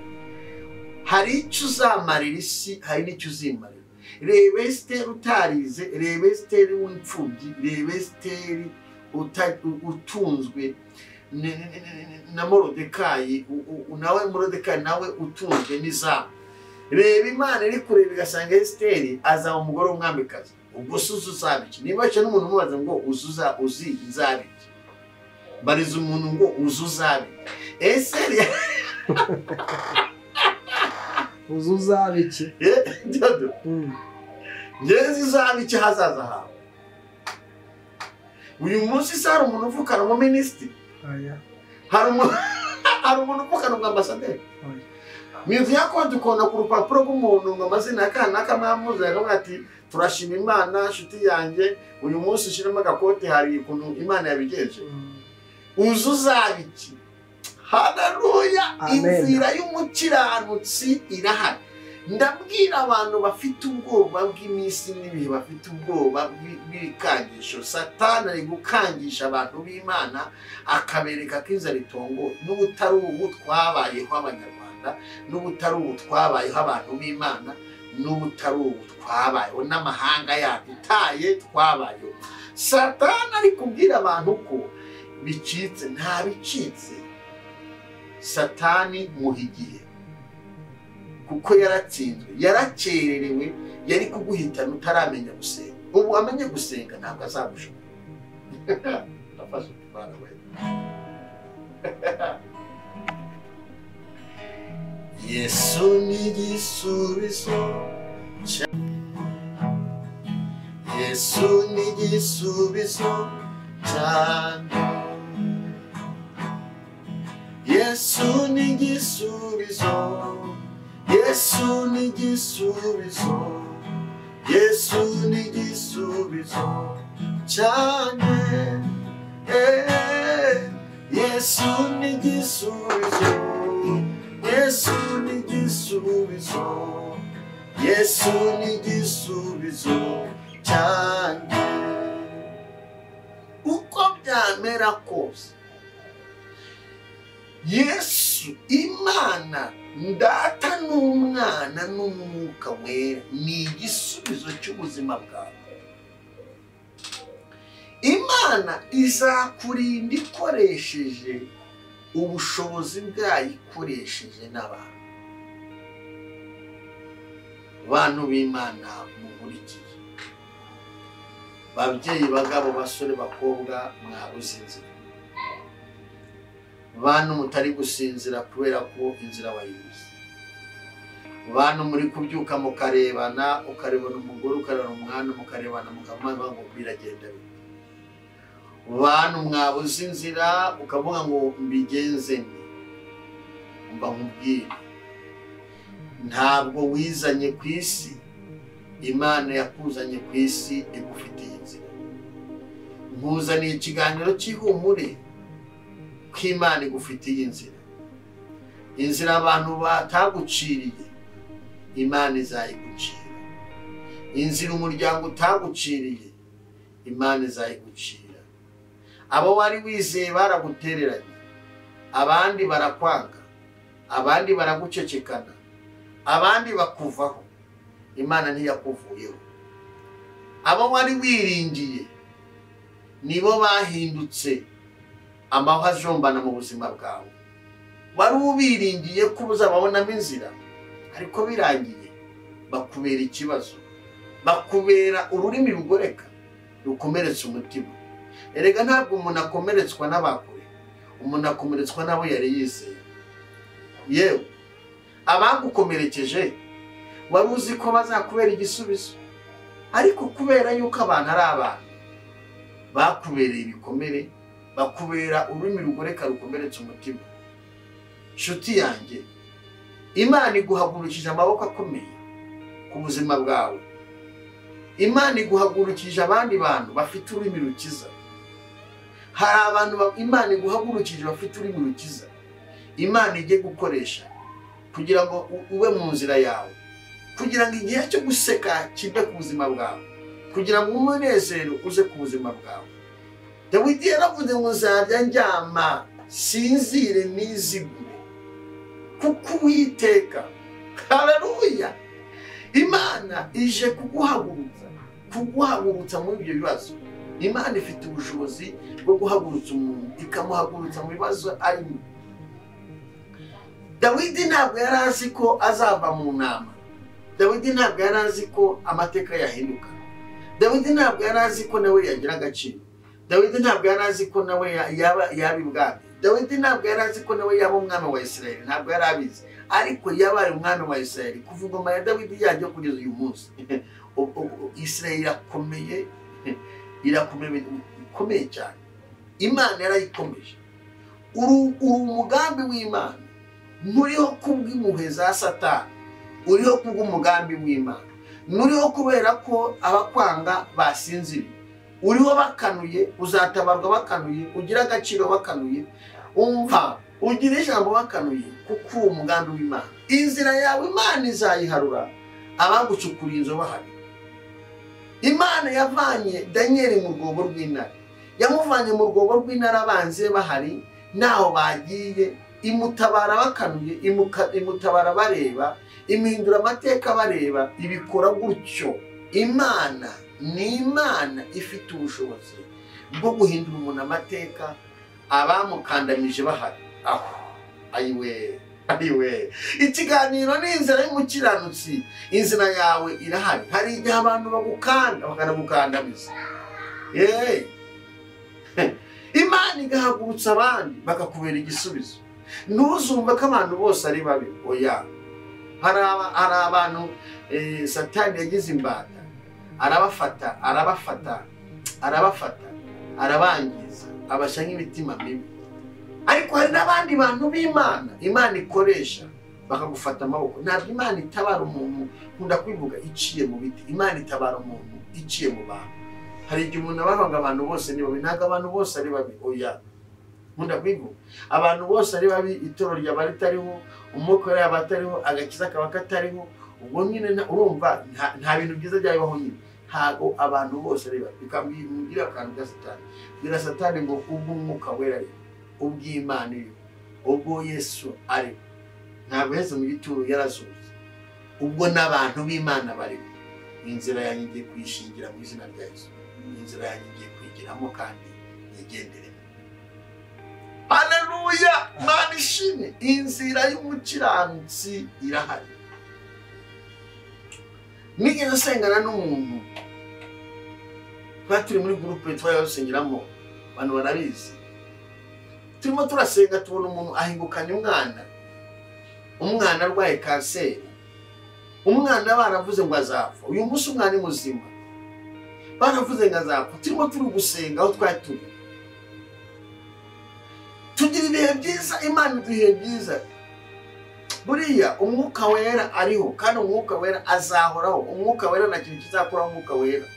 Hari icyo uzamarira isi, hari n'icyo uzimarira. Reba Esiteri utarize, reba Esiteri w'imfubyi, reba Esiteri utunzwe na Morodekayi, nawe Morodekayi nawe utunzwe n'izamu. Reba Imana iri kureba igasanga Esiteri azaba umugore w'umwamikazi. Ubwo se uzi uzaba iki? Niba wicaye n'umuntu umubaza ngo uzuza uzi nzaba iki, bariza umuntu ngo uzi uzaba iki. Esiteri uzi uzaba iki? Dodo, njyewe nzi uzaba iki hazaza hawe. Uyu munsi se hari umuntu uvukana umuminisitiri? Hari umuntu uvukana umwambasaderi? Mu ya konti ukabona ku rupapuro rw'umuntu ngo amazina ya kanaka mwamuze, akavuga ati turashima Imana nshuti yanjye, uyu munsi ushyiremo agakote, hari ukuntu Imana yabigenje. Uzi uzaba iki? Haleluya! Inzira y'umukiranutsi irahari. Ndabwira abantu bafite ubwoba bw'iminsi n'ibihe, bafite ubwoba bw'ibikangisho. Satani ari gukangisha abantu b'Imana akabereka ko inzara itongo. N'ubutari ubu twabayeho Abanyarwanda, n'ubutari ubu twabayeho abantu b'Imana, n'ubutari ubu twabayeho n'amahanga yadutaye twabayeho. Satani ari kubwira abantu ko bicitse. Nta bicitse. Satani muha igihe, kuko yaratsinzwe, yarakererewe, yari kuguhitana utaramenya gusenga. Ubu amenye gusenga ntabwo azagushobora. Ndafashe umwana we. Yesu ni igisubizo, Yesu ni igisubizo cyanjye, Yesu ni igisubizo, Yesu ni igisubizo, Yesu ni igisubizo cyanjye, Yesu ni igisubizo, Yesu ni igisubizo, Yesu ni igisubizo cyanjye. Uko byamera kose, Yesu Imana Data n'Umwana n'Umwuka Wera ni igisubizo cy'ubuzima bwawe. Imana izakurinda ikoresheje ubushobozi bwayo, ikoresheje n'abantu. Bantu b'Imana munkurikiye, babyeyi, bagabo, basore, bakobwa, mwabuze inzira. Bantu mutari gusinzira kubera ko inzira bayibuze. Bantu muri kubyuka mukarebana, ukarebana umugore, ukarebana umwana, mukarebana mukavuga ngo biragenda bite. Bantu mwabuze inzira ukavuga ngo mbigenze nte. Mba nkubwire, ntabwo wizanye ku isi, Imana yakuzanye ku isi igufitiye inzira. Nkuzaniye ikiganiro cy'ihumure ko Imana igufitiye inzira. Inzira abantu bataguciriye, Imana izayigucira. Inzira umuryango utaguciriye, Imana izayigucira. Abo wari wizeye baragutereranye, abandi barakwanga, abandi baragucecekana, abandi bakuvaho. Imana ntiyakuvuyeho. Abo wari wiringiye nibo bahindutse amahwa ajombana mu buzima bwawe. Wari ubiringiye ko uzababonamo inzira, ariko birangiye bakubera ikibazo, bakubera ururimi rugoreka rukomeretsa umutima. Erega ntabwo umuntu akomeretswa n'abakure, umuntu akomeretswa n'abo yari yizeye. Yewe abagukomerekeje wari uzi ko bazakubera igisubizo, ariko kubera yuko abantu ari abantu bakubereye ibikomere, bakubera ururimi rugoreka rukomeretsa umutima. Nshuti yanjye, Imana iguhagurukije amaboko akomeye ku buzima bwawe. Imana iguhagurukije abandi bantu bafite ururimi rukiza. Hari abantu Imana iguhagurukije bafite ururimi rukiza, Imana ijye gukoresha kugira ngo ube mu nzira yawe, kugira ngo igihe cyo guseka kibe ku buzima bwawe, kugira ngo umunezero uze ku buzima bwawe. Dawidi yaravuze ngo nzajya ndyama sinzire nizigure, kuko Uwiteka, haleluya, Imana ije kuguhagurutsa, kuguhagurutsa muri ibyo bibazo. Imana ifite ubushobozi bwo guhagurutsa umuntu, ikamuhagurutsa mu bibazo arimo. Dawidi ntabwo yari azi ko azava mu nama. Dawidi ntabwo yari azi ko amateka yahinduka. Dawidi ntabwo yari azi ko nawe yagira agaciro. Dawidi ntabwo yari azi ko nawe yaba ibwami. Dawidi ntabwo yari azi ko nawe yaba umwami wa Isirayeli, ntabwo yari abizi. Ariko yabaye umwami wa Isirayeli kuva ingoma ya Dawidi yajya kugeza uyu munsi. Isirayeli irakomeye, irakomeye ikomeye cyane. Imana yarayikomeje. Uri umugambi w'Imana, nturiho kubw'impuhwe za Satani, uriho kubw'umugambi w'Imana. Nturiho kubera ko abakwanga basinziriye, uriho bakanuye, uzatabarwa bakanuye, ugira agaciro bakanuye, umva ugira ijambo bakanuye, kuko uwo mugambi w'Imana. Inzira yawe Imana izayiharura abagucukuriye inzu bahari. Imana yavanye Daniel mu rwobo rw'intare, yamuvanye mu rwobo rw'intare abanzi bahari naho bagiye, imutabara bakanuye, imutabara bareba, imihindura amateka bareba, ibikora gutyo. Imana ni Imana ifite ubushobozi bwo guhindura umuntu amateka abamukandamije bahari. Aho ayiwe, ayiwe. Ikiganiro ni inzira y'umukiranutsi. Inzira yawe irahari. Hari igihe abantu bagukanda bakanagukandamiza, Imana igahagurutsa abandi bakakubera igisubizo. Ntuzumve ko abantu bose ari babi. Oya, hari abantu Satani yagize imbata, arabafata, arabafata, arabafata, arabangiza, abashya nk'imitima mibi. Ariko hari n'abandi bantu b'Imana Imana ikoresha bakagufata amaboko. Ntabwo Imana itabara umuntu, nkunda kwivuga, iciye mu biti. Imana itabara umuntu iciye mu bantu. Hari igihe umuntu abavuga ngo abantu bose ni babi. Ntabwo abantu bose ari babi. Oya, nkunda kwivuga, abantu bose ari babi. Itoro ryaba ritariho, umwuka yaba atariho, agakiza kaba katariho, ubwo nyine urumva nta bintu byiza byabaho nyine. Ntabwo abantu bose ari babi. Bikambwira akantu ka Satani, bwira Satani ngo ubwo umwuka wera ari, ubw'Imana iriho, ubwo Yesu ari, ntabwo yaheze mu gituro, yarazutse, ubwo n'abantu b'Imana bariho. Inzira yanjye igiye kuyishingira mu izina rya Yesu. Inzira yanjye igiye kuyigiramo kandi yigenderemo. Haleluya! Mana ishimwe. Inzira y'umukiranutsi irahari. Nigeze nsengana n'umuntu, twari turi muri gurupe twari dusengeramo, abantu barabizi. Turimo turasenga tubona umuntu ahingukanye umwana, umwana arwaye kanseri, umwana baravuze ngo azapfa. Uyu munsi umwana ni muzima, baravuze ngo azapfa. Turimo turi gusenga aho twari turi, tugira ibihe byiza. Imana iduha ibihe byiza. Buriya umwuka wera ariho, kandi umwuka wera azahoraho. Umwuka wera nta kintu kizakoraho umwuka wera.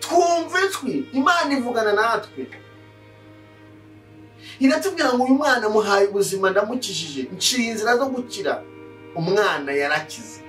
Twumva ijwi, Imana ivugana natwe, iratubwira ngo uyu mwana muhaye ubuzima, ndamukijije, nciye inzira zo gukira. Umwana yarakize,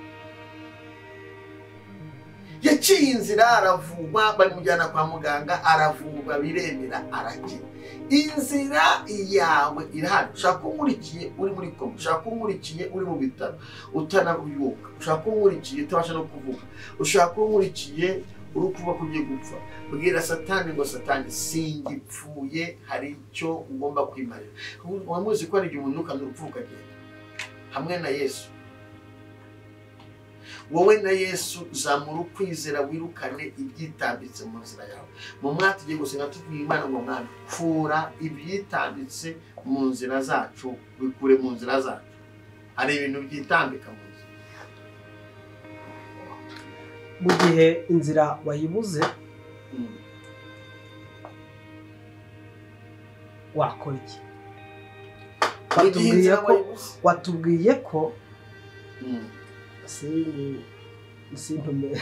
yaciye inzira, aravurwa, bamujyana kwa muganga, aravurwa, biremera, arakira. Inzira yawe irahari. Ushaka ko nkurikiye uri muri koma, ushaka ko nkurikiye uri mu bitaro utanabyuka, ushaka ko nkurikiye utabasha no kuvuga, ushaka ko nkurikiye uri kuba kugiye gupfa, bwira Satani ngo Satani singipfuye, hari icyo ugomba kwimarira. Wamuzi ko hari igihe umuntu ukanda urupfu ukagenda hamwe na Yesu. Wowe na Yesu zamura ukwizera, wirukane ibyitambitse mu nzira yawe. Mu mwaka tugiye gusenga tubwira Imana ngo Mwana, kura ibyitambitse mu nzira zacu, bikure mu nzira zacu. Hari ibintu byitambika mu nzira. Mu gihe inzira wayibuze, wakora iki? Watubwiye ko sintume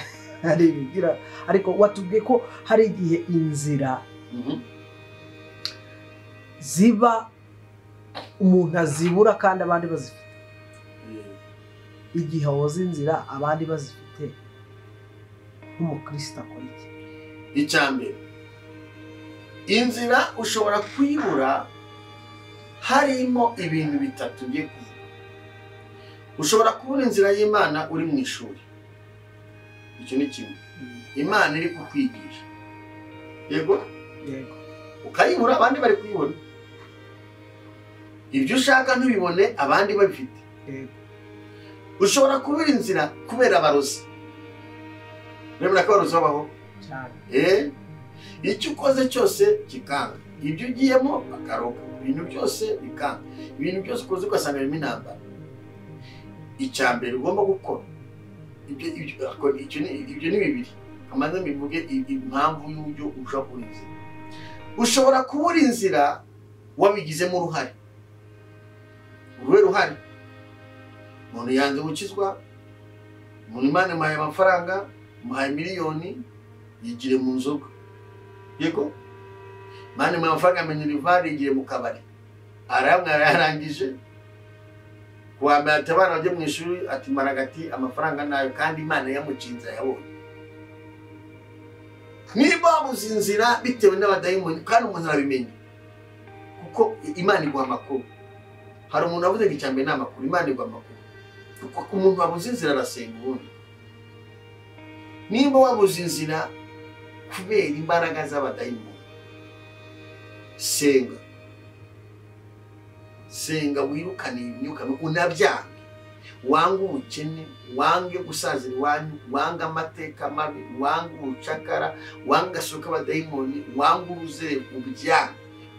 hari ibigira, ariko watubwiye ko hari igihe inzira ziba umuntu azibura kandi abandi bazifite. Igihe wabuze inzira abandi bazifite, nk'umukristo akora iki? Icya mbere, inzira ushobora kuyibura harimo ibintu bitatu ngiye kuvuga. Ushobora kubura inzira y'Imana uri mu ishuri. Icyo ni kimwe. Imana iri kukwigisha. Yego? Yego. Ukayibura abandi bari kuyibona. Ibyo ushaka ntubibone abandi babifite. Yego. Ushobora kubura inzira kubera abarozi. Urabona ko abarozi babaho? Cyane. Icyo ukoze cyose kikanga. Ibyo ugiyemo bakaroga. Ibintu byose bikanga. Ibintu byose ukoze ugasanga birimo intambara. Icya mbere ugomba gukora ibyo ni bibiri. Amaze mbivuge impamvu y'uburyo ushobora kubura inzira. Ushobora kubura inzira wabigizemo uruhare. Uruhe ruhare? Umuntu yanze gukizwa, umuntu Imana imuhaye amafaranga, imuhaye miliyoni, yigire mu nzoga. Yego? Imana imuhaye amafaranga minerivare, yigire mu kabari. Arayamwe arayarangije. Kuwa mbere ati abana bajye mu ishuri, ati maragati amafaranga nayo, kandi Imana yamucinze yabonye. Niba wabuze inzira bitewe n'abadayimoni, kandi umuntu arabimenya. Kuko Imana iguha amakuru. Hari umuntu wavuze ngo icya mbere ni amakuru, Imana iguha amakuru. Kuko umuntu wabuze inzira arasenga ubundi. Nimba wabuze inzira kubera imbaraga z'abadayimoni, senga. Senga wirukane imyuka unabyange. Wange ubukene, wange gusazira iwanyu, wange amateka mabi, wange ubucakara, wange agasuka abadayimoni, wange uruzere, ubyange.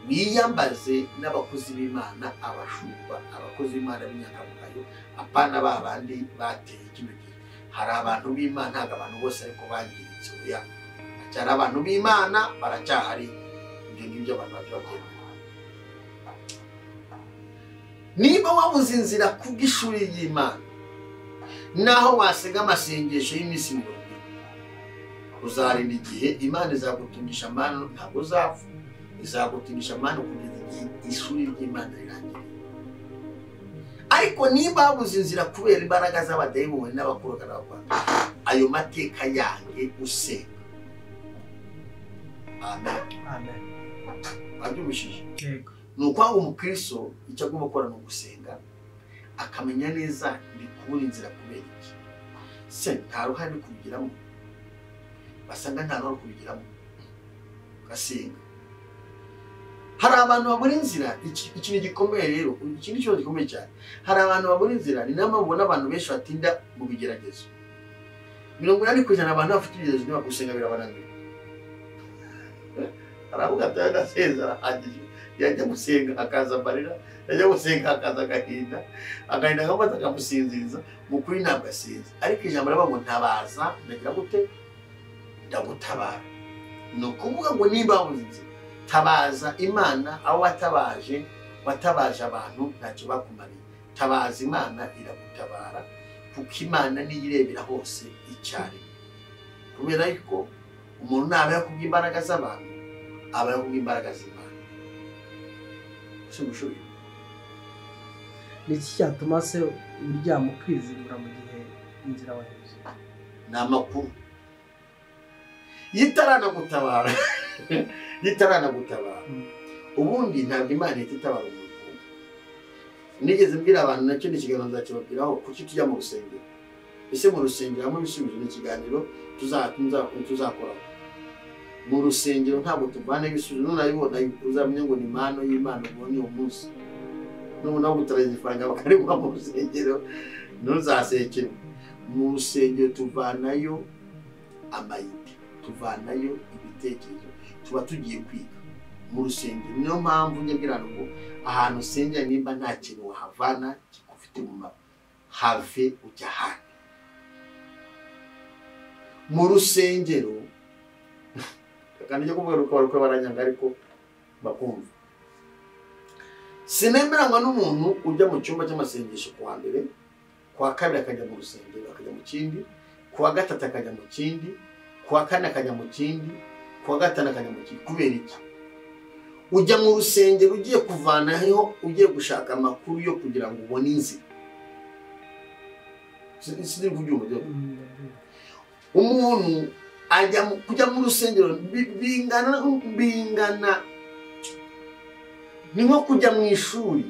Wiyambaze n'abakozi b'Imana, abashumba, abakozi b'Imana b'inyangamugayo, apana ba bandi bateye kino gihe. Hari abantu b'Imana, ntabwo abantu bose ariko bangiritse, oya. Hari abantu b'Imana baracyahari, ibyo ngibyo abantu babyemera. Niba wabuze inzira kubw'ishuri ry'Imana, naho wasiga amasengesho y'iminsi 40, uzarinda igihe Imana izagutungisha amano, ntabwo uzapfa. Izagutungisha amano kugeza igihe ishuri ry'Imana rirangiye. Ariko niba wabuze inzira kubera imbaraga z'abadayimoni n'abakuroga n'abakwanga, ayo mateka yange usenga. Amen. Amen. Wabyumvishije? Yego. Ni ukwanga umukristo icyo agomba gukora ni ugusenga, akamenya neza ndi kubura inzira kubera iki. Se nta ruhare uri kubigiramo, basanga nta ruhare kubigiramo, ugasenga. Hari abantu babura inzira, ikintu gikomeye rero, iki ni ikibazo gikomeye cyane. Hari abantu babura inzira, ni nayo mpamvu ubona abantu benshi batinda mu bigeragezo. 80% abantu bafite ibigeragezo niba gusenga birabananira. Aravuga ati ndasezera arahagije. Yajya gusenga akaza amarira, yajya gusenga akaza agahinda, agahinda akamufata akamusinziriza, mu kuri ntabwo asinze. Ariko ijambo riravuga ngo ntabaza, ndagira gute? Ndagutabara. Ni ukuvuga ngo nimba wabuze inzira, tabaza Imana. Aho watabaje, watabaje abantu ntacyo bakumariye. Tabaza Imana iragutabara, kuko Imana niyo irebera hose icyarimwe. Kubera yuko umuntu ntabaho kubw'imbaraga z'abantu, abaho kubw'imbaraga z'Imana. Ni iki cyatuma se uryama ukizibura mu gihe inzira wahize? Ni amakuru. Yitaranagutabara, yitaranagutabara. Ubundi ntabwo Imana ihita itabara umuntu. Nigeze mbwira abantu, nacyo ni ikiganiro nzakibabwiraho, kuki tujya mu rusengero. Ese mu rusengero hamwe ibisubizo ni ikiganiro tuzakoraho. Mu rusengero ntabwo tuvana ibisubizo, nunabibona uzamenye ngo ni impano y'Imana ubonye uwo munsi. Nubona gutaraza ifaranga bakariguha mu rusengero, ntuzasekerwe. Mu rusengero tuvanayo amayite, tuvanayo ibitekerezo, tuba tugiye kwiga mu rusengero. Niyo mpamvu njya mbwira ngo ahantu usengera nimba nta kintu wahavana kigufite umumaro, have ujya ahandi. Mu rusengero kandi njya kuvuga uko barukwe baranyanga ariko bakumva. Sinemeranywa n'umuntu ujya mu cyumba cy'amasengesho kuwa mbere, kuwa kabiri akajya mu rusengero akajya mu kindi, kuwa gatatu akajya mu kindi, kuwa kane akajya mu kindi, kuwa gatanu akajya mu kindi. Kubera iki? Ujya mu rusengero ugiye kuvanaho, ugiye gushaka amakuru yo kugira ngo ubone inzira. Sinzi kubyumva. Umuntu ajya kujya mu rusengero bingana ni nko kujya mu ishuri,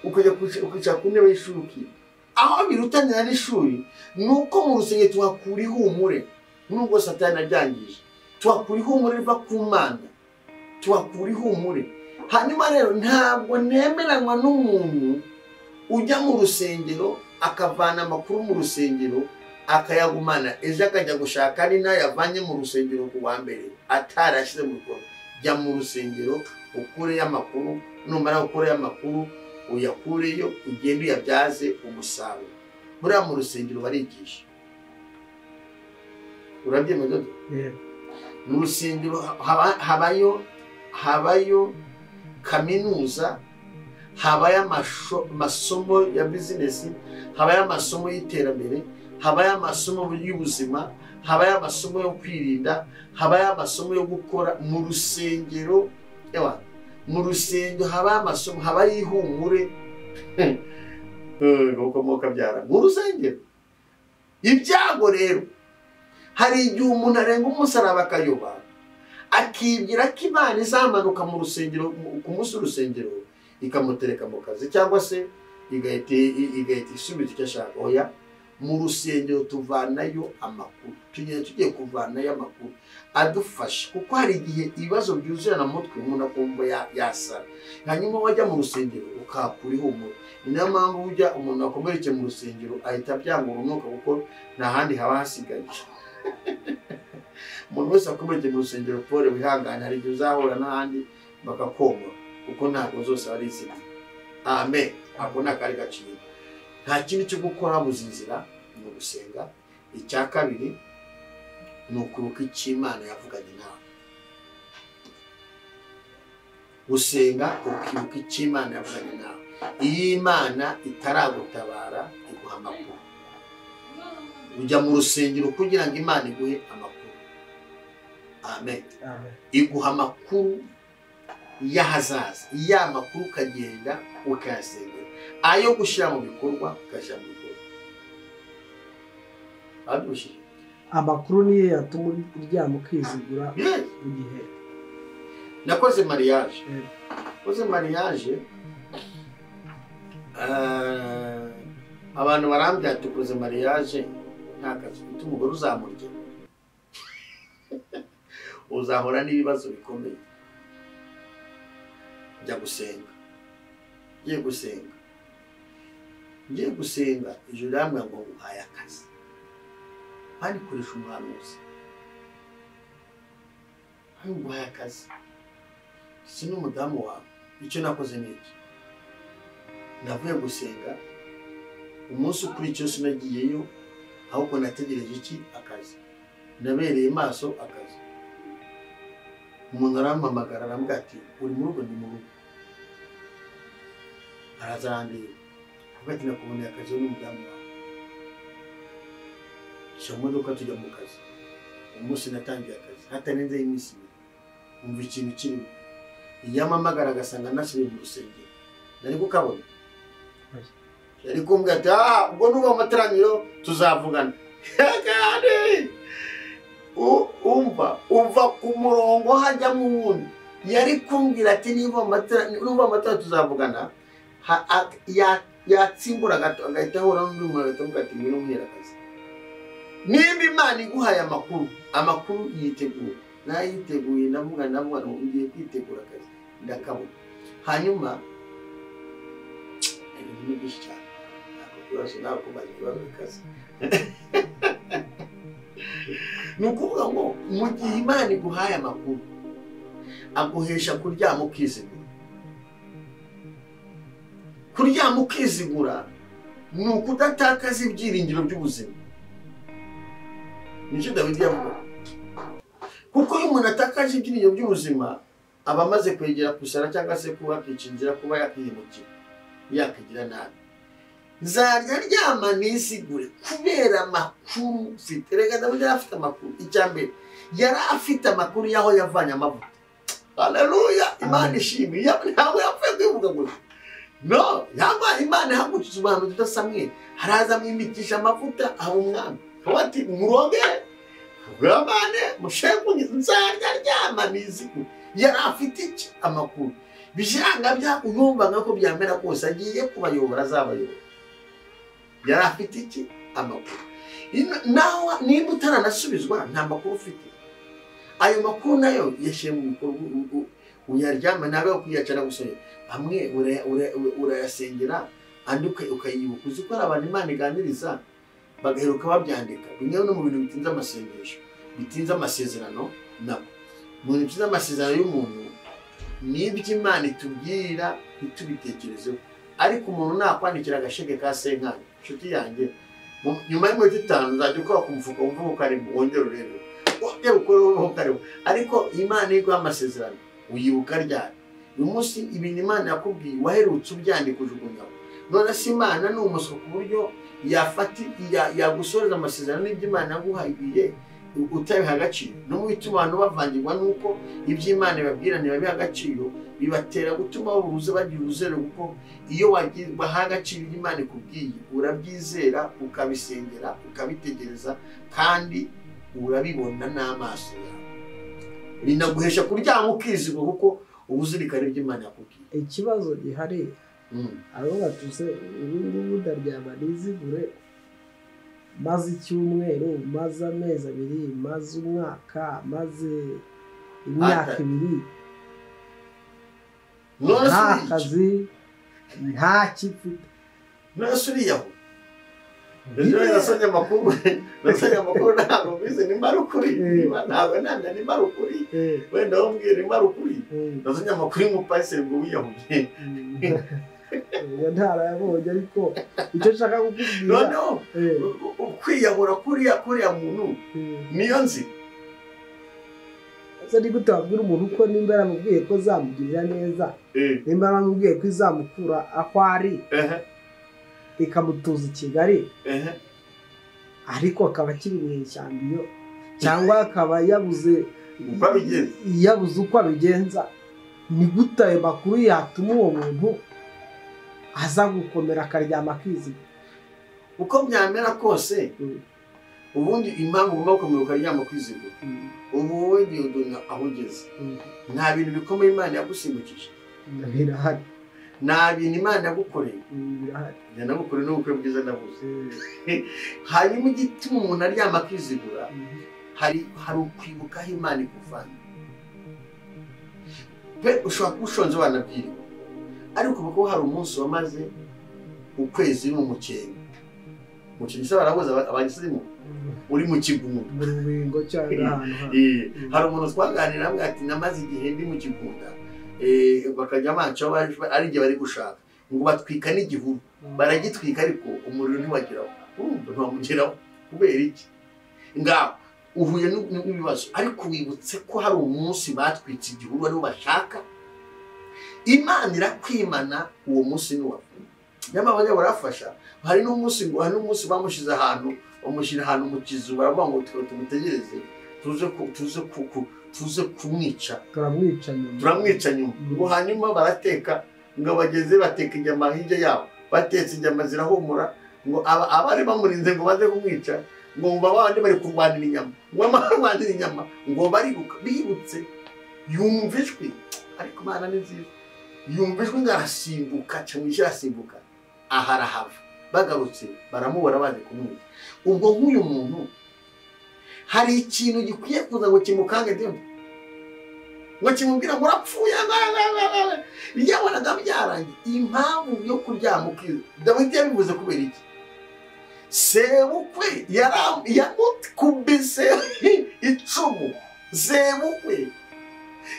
ukajya kwicara ku ntebe y'ishuri ukiga. Aho birutanira n'ishuri ni uko mu rusengero tuhakura ihumure, nubwo Satani aryangije, tuhakura ihumure riva ku Mana, tuhakura ihumure. Hanyuma rero ntabwo nemeranywa n'umuntu ujya mu rusengero akavana amakuru mu rusengero akayagumana, ejo akajya gushaka ari nayo yavanye mu rusengero ku wa mbere atarashyize mu bikorwa. Jya mu rusengero ukureyo amakuru, numara gukureyo amakuru uyakureyo ugende uyabyaze umusaruro. Buriya mu rusengero barigisha, urabyemeza? Mu rusengero habayo kaminuza, habayo amasomo ya bizinesi, habayo amasomo y'iterambere, habayo amasomo y'ubuzima, habayo amasomo yo kwirinda, habayo amasomo yo gukora. Mu rusengero, ewa, mu rusengero habayo amasomo, habayo ihumure ukomoka byara mu rusengero. Ibyago rero, hari igihe umuntu arenga umusaraba akayoba, akibwira ko Imana izamanuka mu rusengero ku munsi w'urusengero ikamutereka mu kazi, cyangwa se igahita isubiza icyo ashaka. Oya, mu rusengero tuvanayo amakuru, tugenda tugiye kuvanayo amakuru adufasha, kuko hari igihe ibibazo byuzurana mu mutwe umuntu akumva yasara. Hanyuma wajya mu rusengero ukahakura ihumure. Ni nayo mpamvu ujya umuntu akomerekeye mu rusengero ahita abyanga urunuka, kuko nta handi haba hasigaye. Umuntu wese akomerekeye mu rusengero, pole, wihangane, hari igihe uzahura n'ahandi bakakomora, kuko ntabwo zose ari izina. Amen. Ako ni akari gaciye. Nta kindi cyo gukora buze inzira ni ugusenga. Icya kabiri ni ukwibuka icyo Imana yavuganye nawe. Gusenga ukibuka icyo Imana yavuganye nawe. Iyo Imana itaragutabara iguha amakuru. Ujya mu rusengero kugira ngo Imana iguhe amakuru. Amen. Iguha amakuru y'ahazaza. Ya makuru ukagenda ukayasengera, ayo gushyira mu bikorwa ukashyira mu bikorwa. Amakuru niyo yatuma uryama ukizigura mu gihe. Nakoze mariage, nakoze mariage, abantu barambwira ati ukoze mariage nta kazi ufite, umugore uzamurya, uzahura n'ibibazo bikomeye. Njya gusenga, ngiye gusenga, ngiye gusenga, ijoro rirambwira ngo nguhaye akazi. Banikoresha umuhanuzi, nguhaye akazi, si n'umudamu wawe. Icyo nakoze ni iki? Navuye gusenga, umunsi ukurikiyeho sinagiyeyo, ahubwo nategereje iki? Akazi. Nabereye maso akazi. Umuntu arampamagara arambwira ati uri mu rugo? Ndi mu rugo. Araza arandeba, avuga ati nakuboneye akazi n'umudamu wawe. Shyira mu modoka tujya mu kazi. Umunsi natangiye akazi hatarenzeho iminsi ibiri umva ikintu kirimo. Iyo ampamagara agasanga nasubiye mu rusengero, nari kukabona, yari kumbwira ati ubwo nuba mu materaniro tuzavugana. Umva uva ku murongo hajyamo uwundi. Yari kumbwira ati niba amatara tuzavugana, yatsimbura gato agahita ahura n'undi muntu agahita avuga ati ngwino muhere akazi. Nimba Imana iguhaye amakuru, amakuru yitegura. Nayiteguye, ndavuga ngiye kwitegura akazi, ndakabona. Hanyuma ibintu ni byinshi cyane, ntabwo kubaza nawe kubaza ibibazo bikaze. Ni ukuvuga ngo mu gihe Imana iguhaye amakuru, aguhesha kuryama ukizigura. Kuryama ukizigura ni ukudatakaza ibyiringiro by'ubuzima. Nicyo Dawidi yavuga. Kuko iyo umuntu atakaje ibyiringiro by'ubuzima, aba amaze kwegera kusara cyangwa se kuba akica inzira, kuba yakihemukira, yakigira nabi. Nzarya ryama nisigure kubera amakuru mfite. Rega Dawidi yari afite amakuru. Icya mbere yari afite amakuru y'aho yavanye amavuta. Haleluya, Imana ishimwe. Ntabwo yapfuye kwivuga gusa. No, yaba Imana ihagurukije umuhanuzi witwa Samweli, haraza amwimikisha amavuta aba umwami. Ati muroge uramane mushekunye, nzarya ryama nisigure. Yari afite iki? Amakuru. Bijanga byakuyumva ko byamera kose agiye kubayobora, azabayobora. Yari afite iki? Amakuru. Nawe nimba utaranasubizwa nta makuru ufite, ayo makuru nayo yashyire mu bikorwa, uyaryama nawe kuyacara gusa amwe urayasengera andi ukayibuka. Uzi ko hari abantu Imana iganiriza bagaheruka babyandika. Bimwe no mu bintu bitinze amasengesho, bitinze amasezerano, nabo mu bintu bitinze amasezerano y'umuntu n'ibyo Imana itubwira ntitubitekerezeho. Ariko umuntu nakwandikira agasheke ka senkani, inshuti yanjye, nyuma y'iminota 5 uzajya ukora ku mufuka wumva uko karimo, wongere urebe, wongere ukore uko karimo. Ariko Imana iguha amasezerano uyibuka ryari? Uyu munsi ibintu Imana yakubwiye waherutse ubyandika ujugunyaho. None se Imana ni umuswa ku buryo yafata yagusoreza amasezerano n'ibyo Imana yaguhaye utabiha agaciro? No mu bituma abantu bavangirwa nuko ibyo Imana ibabwira ntibabiha agaciro, bibatera gutuma babuze bagira uruzero, kuko iyo waha agaciro ibyo Imana ikubwiye urabyizera, ukabisengera, ukabitegereza, kandi urabibona n'amaso yawe. Binaguhesha kuryama ukizigwa kuko uba uzirikana ibyo Imana yakubwiye. Ikibazo gihari abo batuse ubu ngubu ndaryama nizigure, maze icyumweru, maze amezi 2, maze umwaka, maze imyaka 2, nta kazi, nta kifite. None uriyaho rero nasomye amakuru, ntabwo mbizi nimba ari ukuri, ntabwo namenya nimba ari ukuri, wenda wombwira nimba ari ukuri. Nasomye amakuru y'umupasiteri ngo wiyahuye. Ntarayabonye, ariko icyo nshaka kukubwira noneho ukwiyahura kuriya muntu niyo nzi. Ese ni gute wabwira umuntu ko nimba yaramubwiye ko zamugirira neza, nimba yaramubwiye ko izamukura aho ari ikamutuza i Kigali, ariko akaba akiri mu ishyamba iyo, cyangwa akaba yabuze uko abigenza, ni gute ayo makuru yatuma uwo muntu aza gukomera akaryama akiziga? Uko byamera kose, ubundi impamvu ugomba gukomera ukaryama ukizigura, ubu wowe Dieudonne aho ugeze nta bintu bikomeye Imana yagusimbukije, birahari. Nta bintu Imana yagukoreye, birahari. Yanagukoreye n'ubukwe bwiza nabuze. Hanyuma igituma umuntu aryama akizigura, hari ukwibuka aho Imana ikuvana. Pe ushobora kuba ushonje wanabyiriwe, ariko kuko hari umunsi wamaze ukwezi uri mu mukenke, mukenke se barabuze abagisirimu, uri mu kigunda, mu rubingo cyangwa ahantu. Hari umuntu twaganira amwe ati namaze igihe ndi mu kigunda, bakajya banca ari igihe bari gushaka ngo batwika n'igihuru, baragitwika ariko umuriro ntiwageraho, urumva ntiwamugeraho kubera iki? Ngaho uhuye n'ibibazo, ariko wibutse ko hari umunsi batwitse igihuru ariwo bashaka. Imana irakwimana uwo munsi niwapfuye. Nyamara bajya barafasha. Hari n'umunsi bamushize ahantu, bamushyira ahantu mu kizu, baravuga ngo tumutegereze tuze kumwica, turamwica nyuma. Ngo hanyuma barateka, ngo bageze bateka inyama hirya yabo, batetse inyama zirahumura, ngo abari bamurinze ngo baze kumwica, ngo babandi bari kurwanira inyama, ngo barwanira inyama, ngo bariruka bibutse, yumva ijwi. Ariko Imana ni nziza, yumva ijwi ngo arasimbuka, cyangwa ijwi arasimbuka, aha arahava. Bagarutse baramubona baje kumwica. Ubwo nk'uyu muntu hari ikintu gikwiye kuza ngo kimukange, ngo kimubwira ngo urapfuye, yabonaga byarangiye. Impamvu yo kuryama ukiza, Dawidi yabivuze kubera iki? Sebukwe yamukubise icumu, sebukwe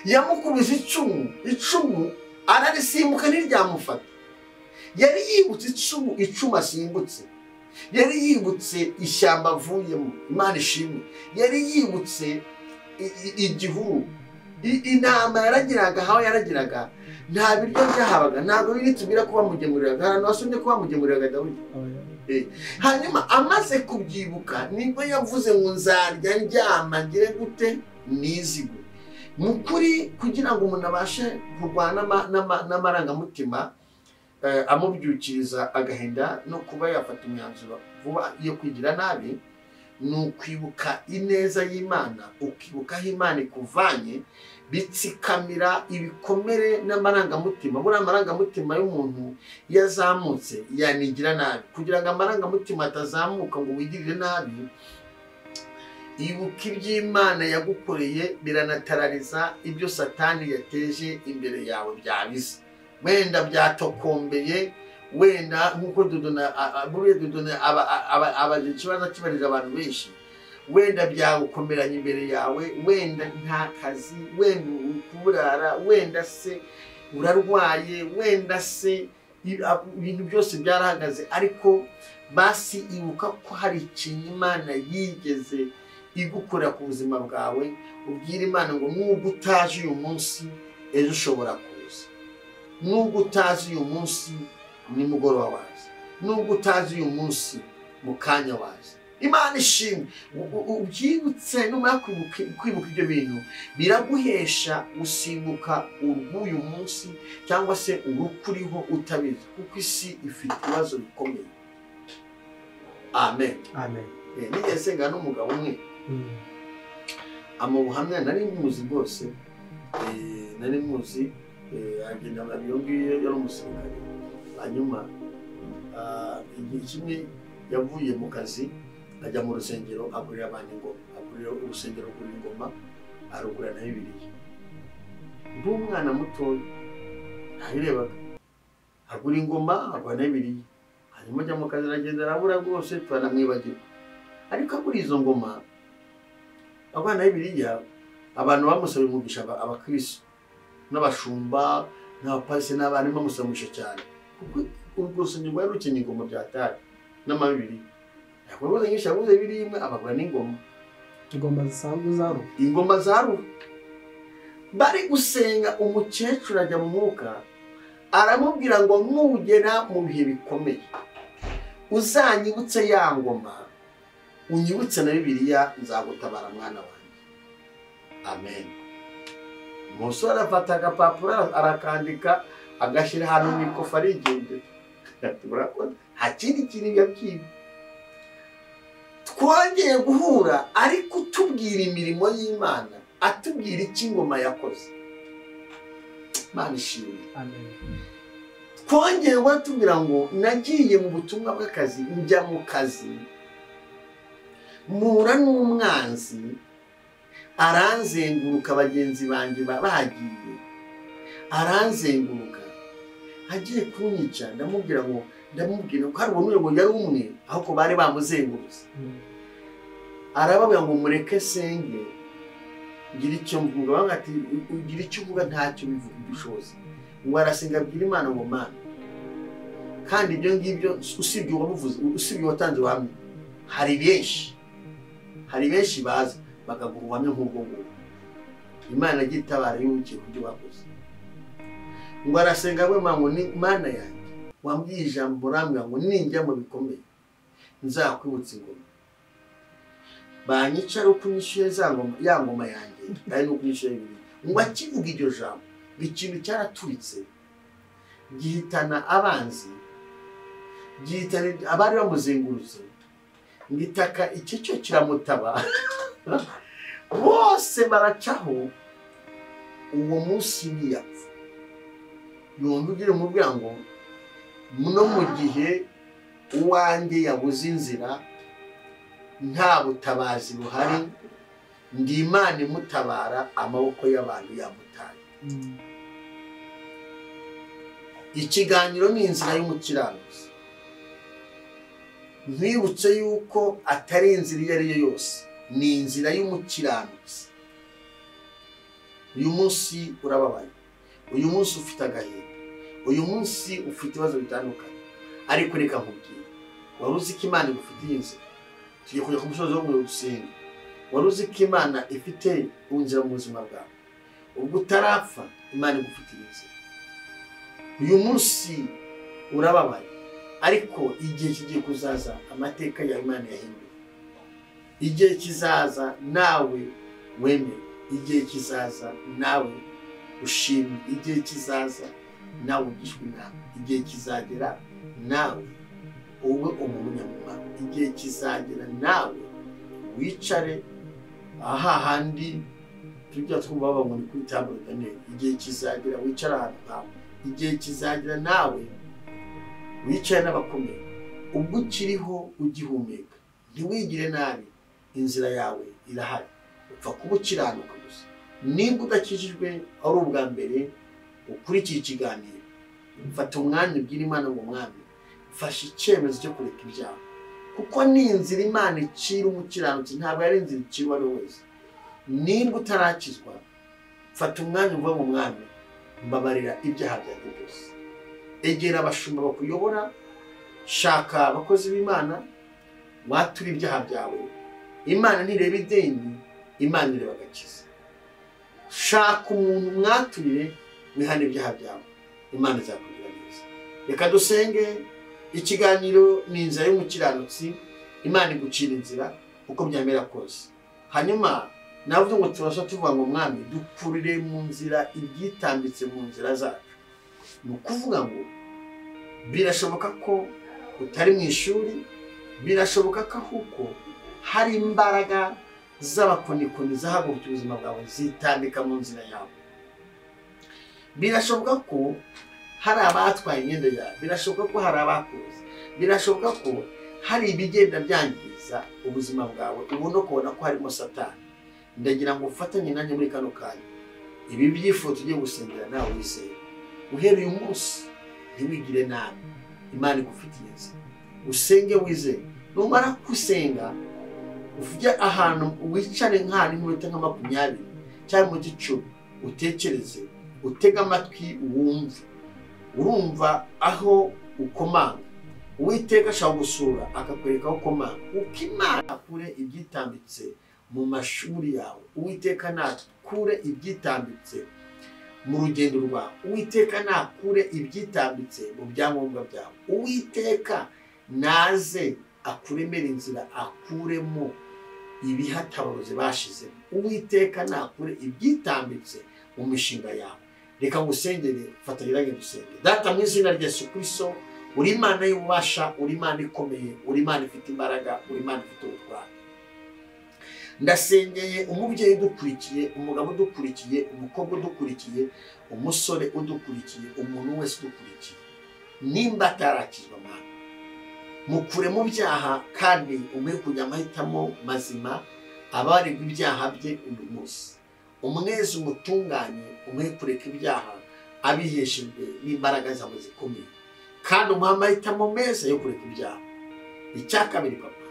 yamukubise icumu ararisimbuka ntiryamufata. Yari yibutse icumu asimbutse, yari yibutse ishyamba avuyemo, Imana ishimwe, yari yibutse igihuru, intama yaragiraga, aho yaragiraga nta biryo byahabaga, ntabwo biri kuba bamugemuriraga, ahantu hasumye kuba bamugemuriraga Dawidi. Hanyuma amaze kubyibuka nibwo yavuze ngo nzarya ndyama ngire gute nizigure. Mu kuri kugira ngo umuntu abashe kurwana n'amarangamutima amubyukiriza agahinda no kuba yafata imyanzuro vuba yo kwigira nabi, Ni ukwibuka ineza y'Imana, ukibuka aho Imana ikuvanye, bitsikamira ibikomere n'amarangamutima. Buriya amarangamutima y'umuntu iyo azamutse yanigira nabi. Kugira ngo amarangamutima atazamuka ngo wigirire nabi, ibuka iby'Imana yagukoreye, biranatarariza ibyo Satani yateje imbere yawe byabize, wenda byatokombeye, wenda nk'uko Dudona abaje ikibazo kibarije abantu benshi, wenda byagukomeranye imbere yawe, wenda nta kazi, wenda ukuburara, wenda se urarwaye, wenda se ibintu byose byarahagaze, ariko basi ibuka ko hari ikintu Imana yigeze igukora ku buzima bwawe. Ubwira Imana ngo nubwo utaje uyu munsi, ejo ushobora kuza. Nubwo utazi uyu munsi, nimugoroba waza. Nubwo utazi uyu munsi, mu kanya waza. Imana ishimwe. Ubyibutse, numara kwibuka ibyo bintu biraguhesha gusimbuka urw'uyu munsi cyangwa se urukuriho utabizi, kuko isi ifite ibibazo bikomeye. Amen. Amen. Nigeze nsenga n'umugabo umwe, amubuhamya nari muzi rwose, nari muzi, agenda iyo ngiyo yari umusirikare. Hanyuma igihe kimwe yavuye mu kazi ajya mu rusengero, agurira abantu ingoma, agurira urusengero agura ingoma, arugura na Bibiliya. Ndi umwana mutoya ntabirebaga, agura ingoma agura na Bibiliya. Hanyuma ajya mu kazi aragenda arabura rwose, turanamwibagirwa. Ariko agura izo ngoma agura na Bibiliya, abantu bamusaba umugisha, abakristo n'abashumba n'abapasi n'abarimu bamusaba umugisha cyane, kuko urwo rusengero rwari rukeneye ingoma byatari n'amabibiri. Yakoze nyinshi, yaguze bibiri imwe, abagura n'ingoma. Ingoma zisanzwe za ruhu. Ingoma za ruhu. Bari gusenga, umukecuru ajya mu mwuka aramubwira ngo nugera mu bihe bikomeye uzanyibutse ya ngoma, unyibutse na Bibiliya, nzagutabara mwana wanjye. Amen. Umusore afata agapapuro arakandika, agashyira ahantu mu ikofa arigendera. Nta kindi kintu yabwiwe. Twongeye guhura ariko utubwira imirimo y'Imana, atubwira icyo ingoma yakoze. Imana ishimwe. Amen. Twongeye batubwira ngo nagiye mu butumwa bw'akazi, njya mu kazi, mpura n'umwanzi aranzenguruka, bagenzi banjye bagiye, aranzenguruka agiye kunyica. Ndamubwira ngo ko hari uwo yari umwe ahubwo bari bamuzengurutse. Arababwira ngo mureke senge ngira icyo mvuga. Banga ati ugira icyo uvuga ntacyo bivuga ubushobozi. Ngo arasenga abwira Imana ngo Mana, kandi ibyo ngibyo usibye uwamuvuze, usibye uwatanze ubuhamya, hari benshi baza bakaguha ubuhamya nk'ubwo ngubwo. Imana agitabara yubukiye ku byo bakoze. Ngo arasenga we ngo ni Mana yanjye wambwiye ijambo urambwira ngo ninjya mu bikomeye nzakwibutsa ingoma, banyicara uko unyishyuye za ngoma, ya ngoma yanjye ari nuko unyishyuye bibiri. Ngo akivuga iryo jambo, ikintu cyaraturitse gihitana abanzi, gihitana abari bamuzengurutse, ngo itaka icyo cyo kiramutaba bose baracaho. Uwo munsi ntiyapfa. Yumva ugira umubwira ngo no mu gihe uwanjye yabuze inzira, nta butabazi buhari, ndi Imana imutabara, amaboko y'abantu yamutaye. Ikiganiro ni inzira y'umukiranutsi. Nkwibutse yuko atari inzira iyo ari yo yose, ni inzira y'umukiranutsi. Uyu munsi urababaye, uyu munsi ufite agahinda, uyu munsi ufite ibibazo bitandukanye, ariko reka nkubwire, wari uzi ko Imana igufitiye inzira? Tugiye kujya ku musozi wo mu gusenga. Wari uzi ko Imana ifite inzira mu buzima bwawe? Ubwo utarapfa, Imana igufitiye inzira. Uyu munsi urababaye, ariko igihe kigiye kuzaza amateka ya Imana yahinduye. Igihe kizaza nawe wemere, igihe kizaza nawe ushimwe, igihe kizaza nawe ugishwe inama, igihe kizagera nawe ube umunyamumaro, igihe kizagera nawe Wicare aha handi tujya twumva bavuga ngo ni kuri table d'honneur. Igihe kizagera wicara ahantu nkawe, igihe kizagera nawe wicaye n'abakomeye. Ubwo ukiriho ugihumeka, ntiwigire nabi, inzira yawe irahari, upfa kuba ukiranuka gusa. Nimba udakijijwe ari ubwa mbere ukurikiye ikiganiro, fata umwanya ubwire Imana ngo Mwami, mfashe icyemezo cyo kureka ibyaha, kuko ni inzira Imana icira umukiranutsi, ntabwo ari inzira icira uwo ari we wese. Nimba utarakizwa, fata umwanya uvuge ngo Mwami, mbabarira ibyaha byanjye byose. Egera abashumba bakuyobora, shaka abakozi b'Imana, wature ibyaha byawe. Imana ntireba ideni, Imana ireba agakiza. Shaka umuntu mwaturire, wihane ibyaha byawe, Imana izakugira neza. Reka dusenge. Ikiganiro ni inzira y'umukiranutsi, Imana igucira inzira uko byamera kose. Hanyuma navuze ngo turasha tuvuga ngo Mwami, dukurire mu nzira ibyitambitse mu nzira zacu. Ni ukuvuga ngo birashoboka ko utari mu ishuri, birashoboka ko ahubwo hari imbaraga z'abakonikoni zahagurutse ubuzima bwawe zitambika mu nzira yawe. Birashoboka ko hari abatwaye imyenda yawe, birashoboka ko hari abakuze, birashoboka ko hari ibigenda byangiza ubuzima bwawe, ubona kubona ko harimo Satani. Ndagira ngo ufatanye nanjye muri kano kanya, ibi byifuzo tugiye gusengera nawe wizere. Uhereye uyu munsi ntiwigire nabi, Imana igufitiye inzira. Usenge wizere. Numara gusenga, ujye ahantu wicare nk'ahantu iminota nka 20 cyangwa iminota 10, utekereze, utege amatwi, wumve. Urumva aho ukomanga. Uwiteka ashobora gusura akakwereka aho ukomanga. Uko Imana akure ibyitambitse mu mashuri yawe, Uwiteka nakure ibyitambitse mu rugendo rwawe, Uwiteka nakure ibyitambitse mu byangombwa byawe, Uwiteka naze akuremera inzira, akuremo ibihatabarozi bashizemo, Uwiteka nakure ibyitambitse mu mishinga yawe. Reka ngusengere, fatanyiranye dusenge. Data, mu izina rya Yesu Kristo, uri Imana y'ububasha, uri Imana ikomeye, uri Imana ifite imbaraga, uri Imana ifite ubutwari. Ndasengeye umubyeyi udukurikiye, umugabo udukurikiye, umukobwa udukurikiye, umusore udukurikiye, umuntu wese udukurikiye, nimba atarakizwa Mana, mukure mu byaha kandi umuhe kujya amahitamo mazima, abarirwa ibyaha bye uyu munsi. Umwezi umutunganye, umuhe kureka ibyaha abiheshejwe n'imbaraga zawe zikomeye, kandi umuhe amahitamo meza yo kureka ibyaha. Icya kabiri, Papa,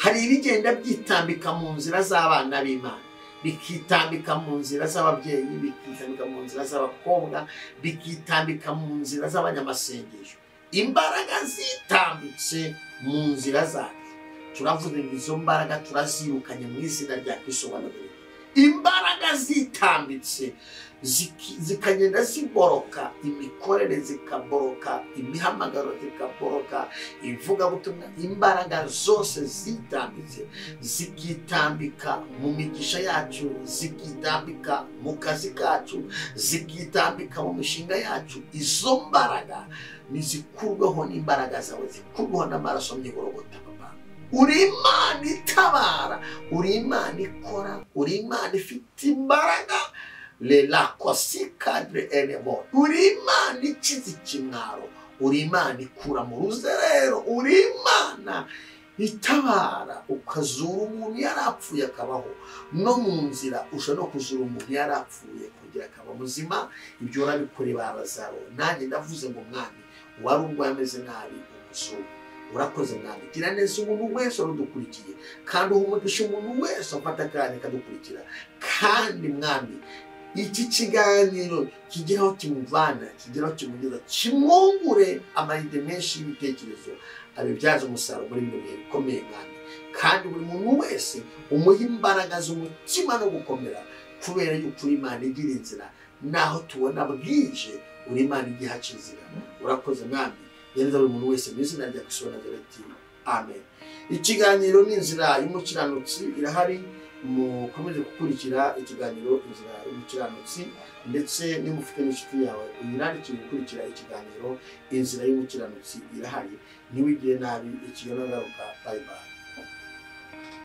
hari ibigenda byitambika mu nzira z'abana b'Imana, bikitambika mu nzira z'ababyeyi, bikitambika mu nzira z'abakobwa, bikitambika mu nzira z'abanyamasengesho. Imbaraga zitambitse mu nzira zacu, turavuze ngo izo mbaraga turazirukanye mu izina rya Kristo wa Nazareti. Imbaraga zitambitse zikagenda ziboroka imikorere, zikaboroka imihamagaro, zikaboroka ivugabutumwa. Imbaraga zose zitambitse zikitambika mu migisha yacu, zikitambika mu kazi kacu, zikitambika mu mishinga yacu. Izo mbaraga nizikurweho n'imbaraga zawe, zikurweho n'amaraso y'Igorogota. Uri Imana itabara, uri Imana ikora, uri Imana ifite imbaraga. Uri Imana ikiza ikimwaro, uri Imana ikura mu ruzerero, uri Imana itabara ukazura umuntu yarapfuye akabaho, no mu nzira ushobora no kuzura umuntu yarapfuye kugira akaba muzima. Ibyo urabikore ba Lazaro. Nanjye ndavuze ngo Mwami, uwari urwaye ameze nabi umuzure. Urakoze Mwami, gira neza umuntu wese udukurikiye, kandi uha umugisha umuntu wese ufata akanya akadukurikira. Kandi Mwami, iki kiganiro kigeraho kimuvana, kigeraho kimugeza, kimwungure amayide menshi y'ibitekerezo, abibyaza umusaruro muri bino bihe bikomeye Mwami. Kandi buri muntu wese umuhe imbaraga z'umutima no gukomera, kubera yuko uri Imana igira inzira, naho tubona bwije uri Imana igihaca inzira. Urakoze Mwami, yenda buri muntu wese mu izina rya Kristo wa Nazareti, amen. Ikiganiro ni inzira y'umukiranutsi irahari, mukomeze gukurikira ikiganiro inzira y'umukiranutsi, ndetse nimufite n'inshuti yawe uyirarikire gukurikira ikiganiro inzira y'umukiranutsi irahari. Ntiwigire nabi, ikiganiro ngaruka. Bye bye.